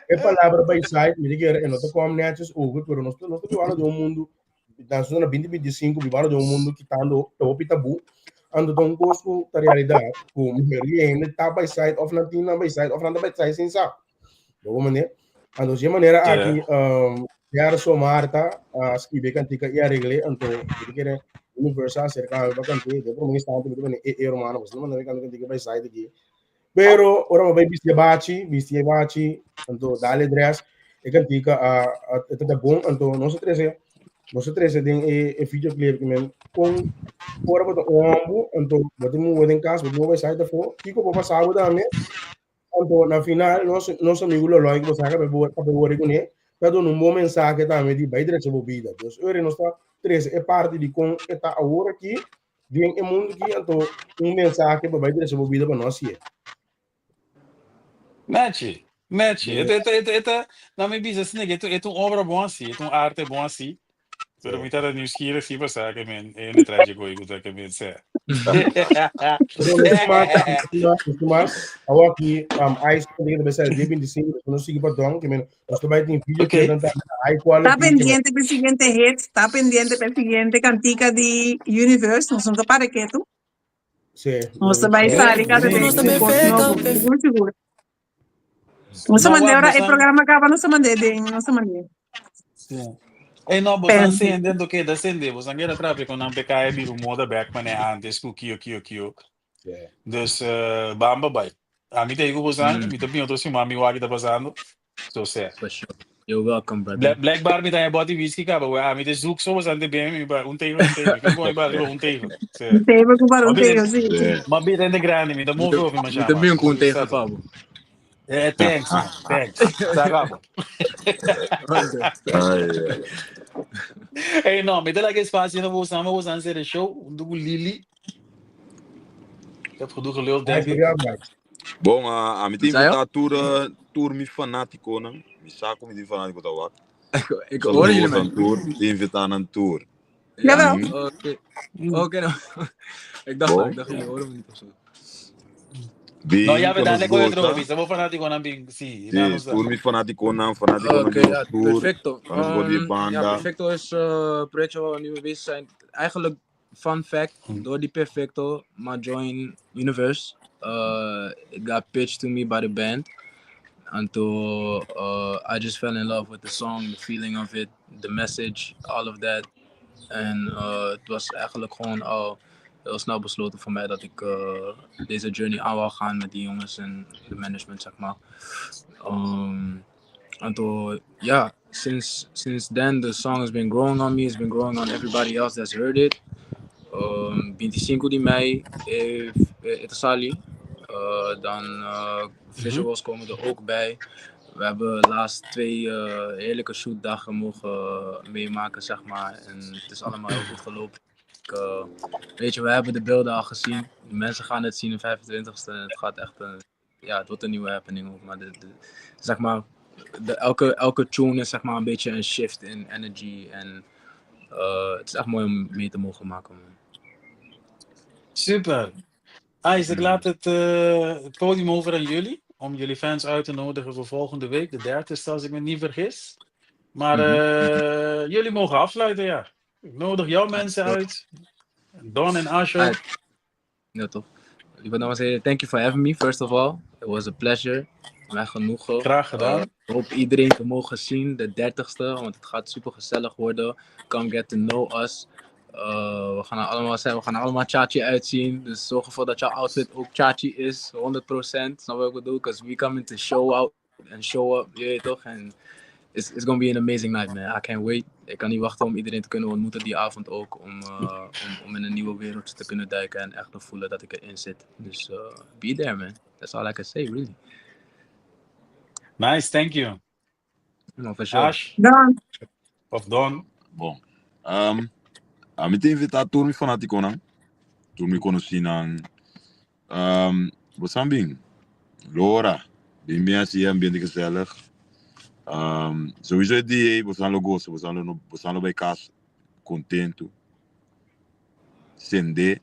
E palabra by side, mi ke no ta kom netjes over, pero nos ta biba den un mundu, nos na 2025 biba den un mundu kitando hopi tabu. Anto ta un kos ku ta realidat, ku mayoria hende ta by side of nan tin nan by side of nan ta by side sin sa. Bo manera? Anto di manera aki, Gerso Marta a skibi kantika i aregl'é, anto mi ke Universal aserká mi pa kant'é, den promé instante mi ta bini e e hermano, bo no manda mi kanta kantika by side aki. Pero ora mi bai bisti e bachi, bisti e bachi, anto dale dress, e kantika a a ta bon, anto nos a trese, nos a trese den e e videoclip ki men kon ora bo ta un homber, anto bo ta muda den kas, bo ta muda by side afó, kiko por pasa bo tambe? Anto na final nos nos amigo Loloy ku bo sa ka pa wòrdu kuné, ta duna un bon mensahe tambe di bai drecha bo bida. Dus ora nos ta trese e parti di kon e ta awor aki den e mundu aki, anto un mensahe pa bai drecha bo bida pa no hasié. Nechi, nechi. E ta, na mi bisa asina, e ta un obra bon así, e ta un arte bon así. Pero mi ta nieuwsgierig si pasa ke men e ne traje koi ku ta ke men se. Pero nos mas, awor aki, Ice ku ta sali dia 25, nos sigui pa Don, ke men nos ta bai tin video clip ta high quality. Ta pendiente pa e siguiente hit, ta pendiente pa e siguiente kantika di Universe, nos no ta para ketu. Sí. Nos ta bai sali kada bes ku kos nobo, sigur sigur. Nos a No, mand'é wak, ora e bosan programa kaba, nos a mand'é den, nos a mand'é. Sí. Ey, no, bosan Pen. sende, anto keda sende. Bosan keda trapia ku nan peka e bira un moda bek mane antes ku kio kio kio. Dus bamba bai. Ami ta ku bosan, mi ta bin otro siman mi wak ki ta pasando. So sea. For sure. You're welcome, brother. Blijkbaar mi ta e bòt di whisky kaba, we ami te zoek so bosan te ben mi ba un tegen un tegen. Ken kon ba riba un tegen. Sí. Un tegen ku para Ma un bira tegen, sí. Ma bira hende grandi, mi ta Mi move ta, over mi mi ta chama. bin ku un So, tegen sabe. pa bo. Thanks man, thanks. Sa kaba. Ai, ai. Hey, no, mi ta laga espacio na bosan, ma bosan sere show, hunto ku Lily. Ik heb genoeg geluld, denk ik. Bon, ami ta Sayo? invitá tur mi fanátikonan. Mi sa ku mi tin fanátiko ta wak. Ik hoor Saludo jullie, bosan man. tur, ta invitá nan tur. Ja, Jawel. Oké. Oké, nou. Ik dacht al, Bon. ik dacht, jullie horen me niet of zo. No, Bin ya ku we nos dale con otro, gosa. bisa bo fanátikonan bin, sí, na Sí, nos da. tur mi fanátikonan Oké, di nos ja, tur. perfecto. Pa nos go di Ja, banda. Perfecto is een projectje waar we nu mee bezig zijn. Eigenlijk, fun fact, door die Perfecto, m'a join Universe. It got pitched to me by the band. Until I just fell in love with the song, the feeling of it, the message, all of that. En het was eigenlijk gewoon al heel snel besloten voor mij dat ik deze journey aan wou gaan met die jongens en de management, zeg maar. En toen, ja, since then the song has been growing on me, it's been growing on everybody else that's heard it. 25 di mei het sali. Dan visuals komen er ook bij. We hebben de laatste twee heerlijke shootdagen mogen meemaken, zeg maar. En het is allemaal heel goed gelopen. Ik, weet je, we hebben de beelden al gezien. De mensen gaan het zien de 25e. En het gaat echt een, ja, het wordt een nieuwe happening ook. Maar zeg maar, elke tune is zeg maar een beetje een shift in energy. En het is echt mooi om mee te mogen maken, man. Super. Isaac, laat het podium over aan jullie. Om jullie fans uit te nodigen voor volgende week. De 30ste, als ik me niet vergis. Maar jullie mogen afsluiten, ja. Ik nodig jouw mensen uit. Don en Asher. Uit. Ja, toch. Lieve dames en heren, thank you for having me, first of all. It was a pleasure. Mij genoegen. Graag gedaan. Ik hoop iedereen te mogen zien, de 30ste, want het gaat super gezellig worden. Come get to know us. We gaan er allemaal zijn, we gaan er allemaal chachi uitzien. Dus zorg ervoor dat jouw outfit ook chachi is, 100%. Snap je wat ik bedoel? Because we coming to show out and show up, je weet toch? En it's gonna be an amazing night, man. I can't wait. Ik kan niet wachten om iedereen te kunnen ontmoeten die avond ook. Om in een nieuwe wereld te kunnen duiken en echt te voelen dat ik erin zit. Dus be there, man. That's all I can say, really. Nice, thank you. No, for sure. Ash Don. of Don. Bon. Ami ta invitá tur mi fanátikonan, tur mi konosínan. Bosan bin, lora, bin bin hasi e ambiente gezellig. Sowieso e dia ei bosan lo gosa, bosan lo no, bosan lo bai kas kontentu, sendé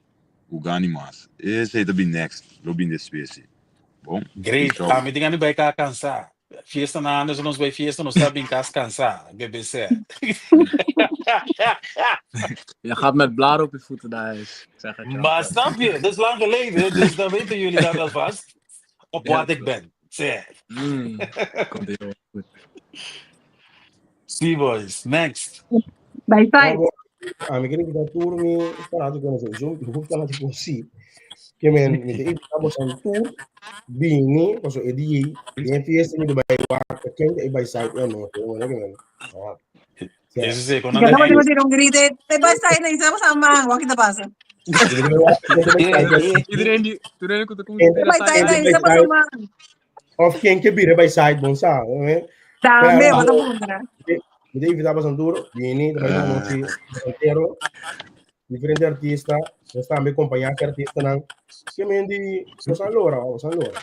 ku gana mas. Esei ta bin next, lo bin despues si. Bon, Great, ciao. ami tin gana di bai ka kansá. Fiesta na Anderson, nos bai fiesta, nos ta bin kas kansá. BBC. Je gaat met blaren op je voeten naar huis. Ik zeg het je Maar altijd. snap je, dat is lang geleden, dus dan weten jullie dat alvast. Op Ja, wat ik toch. ben. Zeg. Komt heel goed. See boys, next. Bij tijd. Ami ke invitá tur mi fanátikonan sowieso, mi hopi fanátiko sí. Ke men mi ta invitá boso tur bini, paso e dia ei den fiesta mi ta bai wak ta ken ta e bai side e anochi, bo ke men. Ah. Eso sí, con Ya ande no eng. tira un grito. Te bai side, nee, estamos a man, wat kita pasa. Iedereen die, iedereen komt Ken Te bai side, ta nee, bai estamos a side man. of ken ke bira bai side bon sa, eh. Tambe, Pero wat een wonder. mi ta invitá boso tur bini, ta bai un anochi entero, diferente artista, nos tambe acompañá e artistanan. Ke men di, nos a lora, nos a lora.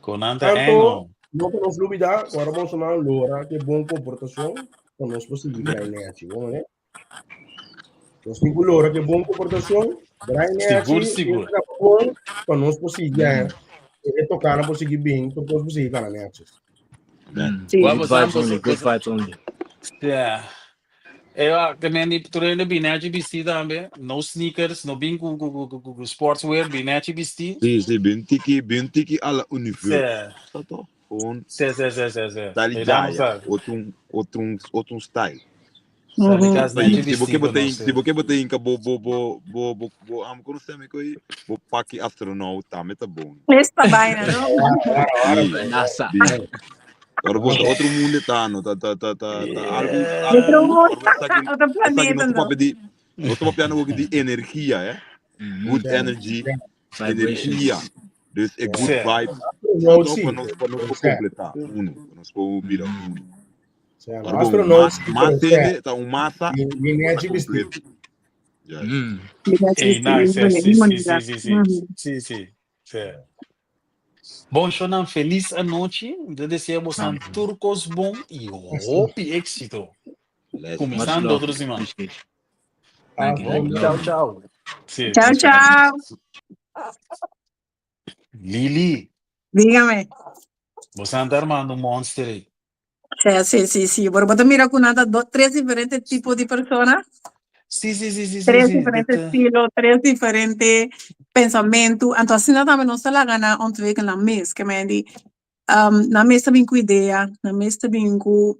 Con ante Tanto, eng. no ku nos lubidá, ku ora boso nan lora ke bon komportashon, ku nos por sigui drai nechi, bon, né? Nos tin ku lora ke bon komportashon, drai nechi, Sigur, sigur. fiesta bon, pa nos por sigui, eh, e toká nan por sigui bin, tur kos por sigui kana nechi. Sí. Good vibes only, good vibes only. Yeah. Ewa, te men di tur hende bin nechi bisti tambe. No sneakers, no bin ku ku ku ku ku sportswear, bin nechi bisti. Sí, sí, bin tiki, bin tiki a la universe. Sí. Sa toch? Gewoon Sí, sí, sí, sí, sí. style Hey, dame jaya, sa. otro un, otro un, otro un style. Sali kas Pa nechi si bo bisti ke ku bo ta nos. si bo ke bo ta hinka bo bo bo bo bo bo am kono semi koi bo paki astronaut tambe ta bon. Esta vaina, no? Sí. NASA. Bin. Ora bo ta otro mundo ta no ta ta ta ta ta algo Yeah. algo Otro mundo, ora bo esaki otro esaki planeta, nos ta no? papia di nos ta papiando hopi di energia eh. Good energy, energia. Dus e good Sí. vibe. Astronaut Toch sí. pa nos pa nos por completa uno, pa nos por bira uno. Sea, Ora bo astronaut mas sí, mas pero sea, hende ta un masa mi mi ta nechi bisti. completo. Juist. Hey, nice. Sí, sí, sí, sí, sí. Sí, sí. Sí. Bon, Shonan, feliz anochi. Mi ta desea bosan tur kos bon i hopi éksito. Bless. Much Kuminsando love. otro siman. Appreciate you. Thank you, thank you. Ciao, Love you. ciao. Sí. Chao, chao. Lili, Dígame. bosan ta armando un monster ei. Sí, sí, sí, sí. Pero bo mira ku nan ta do, tres diferente tipo di persona. Sí, sí, sí, sí, sí, Tres sí. diferente Dit, estilo, tres diferente pensamentu. Anto asina tambe nos ta laga nan ontwikkelen nan mes. Ke men di, nan mes ta bin ku idea, nan mes ta bin ku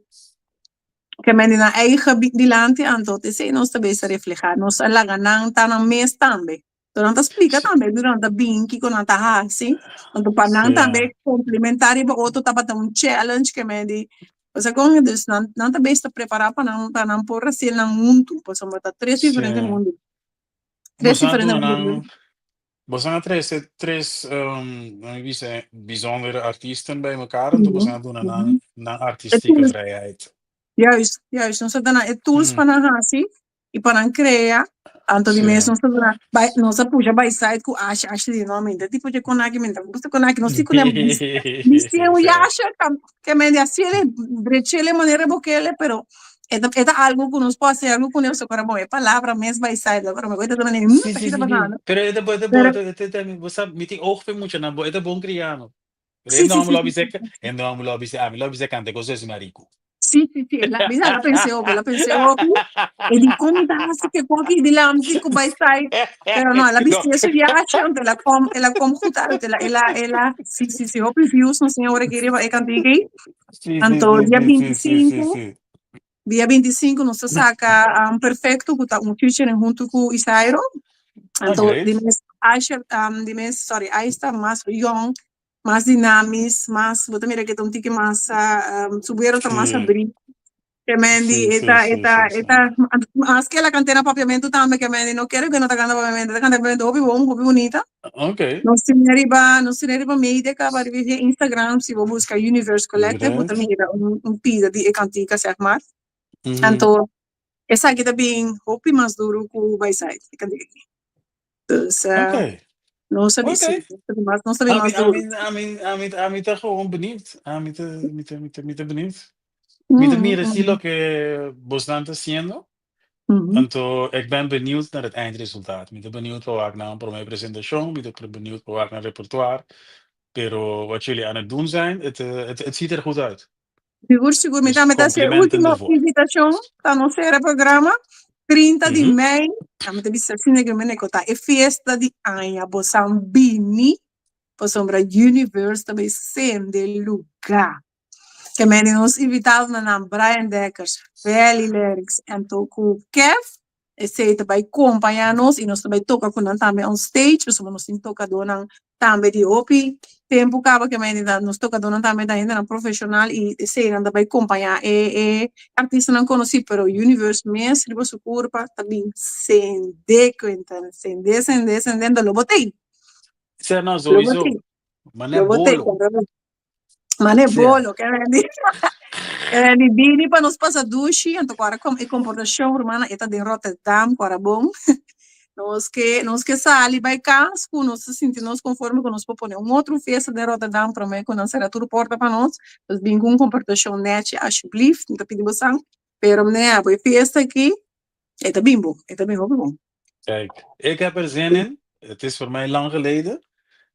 ke men di nan eigen dilanti. Anto esei nos ta bes ta refleha. Nos a laga nan ta nan mes tambe. Anto nan ta splika tambe durante ta bin kiko nan ta hasi. Anto pa nan tambe komplementá riba otro tabata un challenge ke men di, Osea kon dus nan nan ta bes ta prepará pa nan pa nan por hasi nan huntu pasobra ta tres diferente mundu. Tres Boso a diferente duna mundu. nan, boso a trese tres mi bisa bijzondere artiesten bij mekaar, anto boso a duna nan nan E artistieke tools. vrijheid. Juist, juist. Nos a duna e tools pa nan hasi i pa nan krea. Anto di mes nos ta duna bai nos a pusha bai side ku Asha, Asha di no mi ta tipo dje konaki mi ta gusta konaki nos tin ku nan bisti un yasha ke men di hasiele drechele manera bo kele pero e ta e ta algo ku nos por hasi algo kuné pasobra bon e palabra mes bai side pero mi ta manera Sí, ta sí, kita sí, sí. pasando. Pero e ta bo e ta bo Pero e ta e ta bo sa mi tin oog pa e muchanan bo e ta bon kriano. Pero Sí, e no sí, amo sí, lo sí, bisa sí. e no amo lo bisa ami lo bisa canta cos es marico. Sí, sí, sí. La, mira, la pensé hopi, la pensé hopi. E di kon ta hasi ke koki dilanti ku bai sai. Pero no, la bisti su viaje, anto el a kom, el a kom goed uit. El a, el a, el a, sí, sí, sí, hopi views nos tin awor aki riba e kantika ei. Sí, sí, Anto sí, dia sí, sí, sí, sí, 25, sí. Dia 25 nos ta saka um, Perfecto, ku ta un featuring huntu ku Isairo. Ah, Anto great. di mes Aisha, um, di mes, sorry, Aisha mas young, mas dynamisch, mas, bo ta mira ku ta un tiki mas, uh, um, su wereld ta mas Sí. abrí. Ke men di, Sí, sí, eta, sí, eta, sí, sí. eta, mas ke el a kanta na papiamentu tambe, ke men di, no kere ku no ta kanta papiamentu, ta kanta papiamentu hopi bon, hopi bunita. Ok. Nos tin riba, nos tin riba media kaba riba via Instagram, si bo buska Universe Collective, bo ta Great. mira un, un pida di e kantika, zeg maar. Mhm. Anto, esaki ta bin hopi mas duru ku Byside, e kantika aki. Dus, eh, Ok. nos ta Ok. sí, nos ta bin mas, nos ta bin Ami, mas duru. ami, ami, ami, ami ta gewoon benieuwd. Ami ta, mi ta, mi ta, mi ta benieuwd. Mi ta mira si loke bosnan ta haciendo. Anto, ik ben benieuwd naar het eindresultaat. Mi ta benieuwd pa wak na un prome presentacion, mi ta benieuwd pa wak na repertoire. Pero wat jullie aan het doen zijn, het, eh, het, het ziet er goed uit. Sigur, sigur. Mi Dus tambe ta hasi e complimenten último ervoor. invitashon pa nos sera programa. 30 di mei, mi ta bisa asina ku mene ku ta e fiesta di aña. Bosan bini pasobra Universe ta bay sende lugá. Ke mene nos invitadonan Brian Dekkers, Feli Lerix anto ku Kev Esei ta bai kompañá nos i nos ta bai toka ku nan tambe on stage, pasobra nos tin tokadónan tambe di hopi tempu kaba ke mei ta nos tokadónan tambe ta hendenan profeshonal i eseinan ta bai kompañá e e artistanan konosí, pero Universe mes riba su kurpa ta bin sende kuenta, sende sende sende, enton lo bo t'ei. Sè no, Lo bo sowieso. t'ei. Mané Lo bo t'ei, bolo. kompra Mane Sí. bolo, ke rendi. Ke rendi bini pa nos pasa dushi, anto ku ora e komportashon rumana e ta den Rotterdam, ku ora bon. Nos ke nos ke sali bai kas ku nos ta sinti nos konforme ku nos por pone un otro fiesta den Rotterdam prome ku nan sera tur porta pa nos. Nos bin ku un komportashon nechi ashublief, mi ta pidi bosan. Pero mne abo e fiesta aki e ta bin bon, e ta bin hopi bon. Kijk, ik heb er zin in. Het is voor mij lang geleden.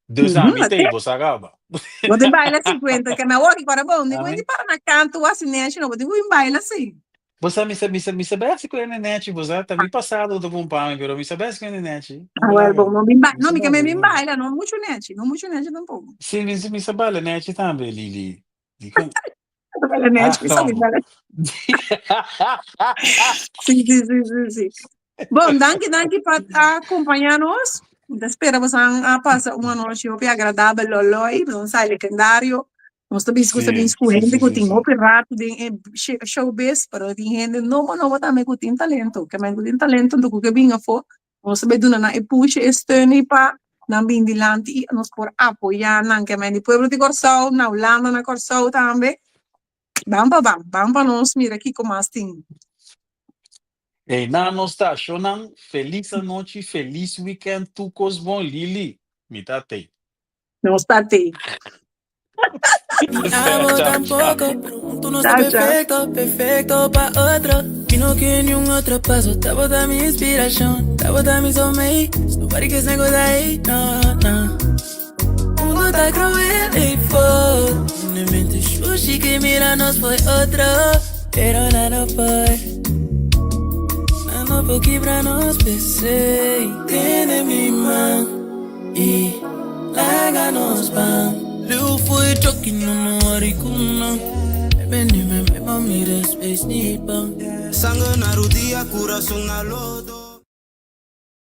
Dus Mhm, ami wat tei, bo sa kaba. Bo tin baila si cuenta que me awor para bom, ni Ami. cuenta para na canto asi nechi no, bo tin ku baila si. Bo sa, mi sa, mi sa, mi sa best ku ene nechi, bo sa, ta mi pasado ta bom pa mi, pero mi sa best ku ene nechi. Ah, wel, bon, no bin ba, Mi no sa mi ke me baila bin ku ene. baila, no mucho nechi, no mucho nechi tampoco. Si, mi, mi sa baila nechi tambe, Lili. Dikon? Baila nechi, Ah, mi sa bin no. baila. Sí, sí, sí, sí, sí. Bon, danki, danki pa acompañá nos. Mi ta spera boso a pasa un anochi hopi agradabel, loloi, nos sa legendario. Nos ta bisa ku ta Sí, bisa ku sí, hende sí, ku sí, tin sí. hopi rato den e showbiz, pero tin hende nobo nobo tambe ku tin talento. Ke men ku tin talento anto ku ke bin afó, nos ta bai duna nan e push, e steun ei pa nan bin dilanti i nos por apoyá nan. Ke men di pueblo di Kòrsou, na Hulanda, na Kòrsou tambe. Ban pa ban, ban pa nos mira kiko mas tin. Ey nan nos ta shownan felis anochi felis weekend tur kos bon Lili mi ta tey. Nos ta tey. Ciao ciao. Ciao ciao.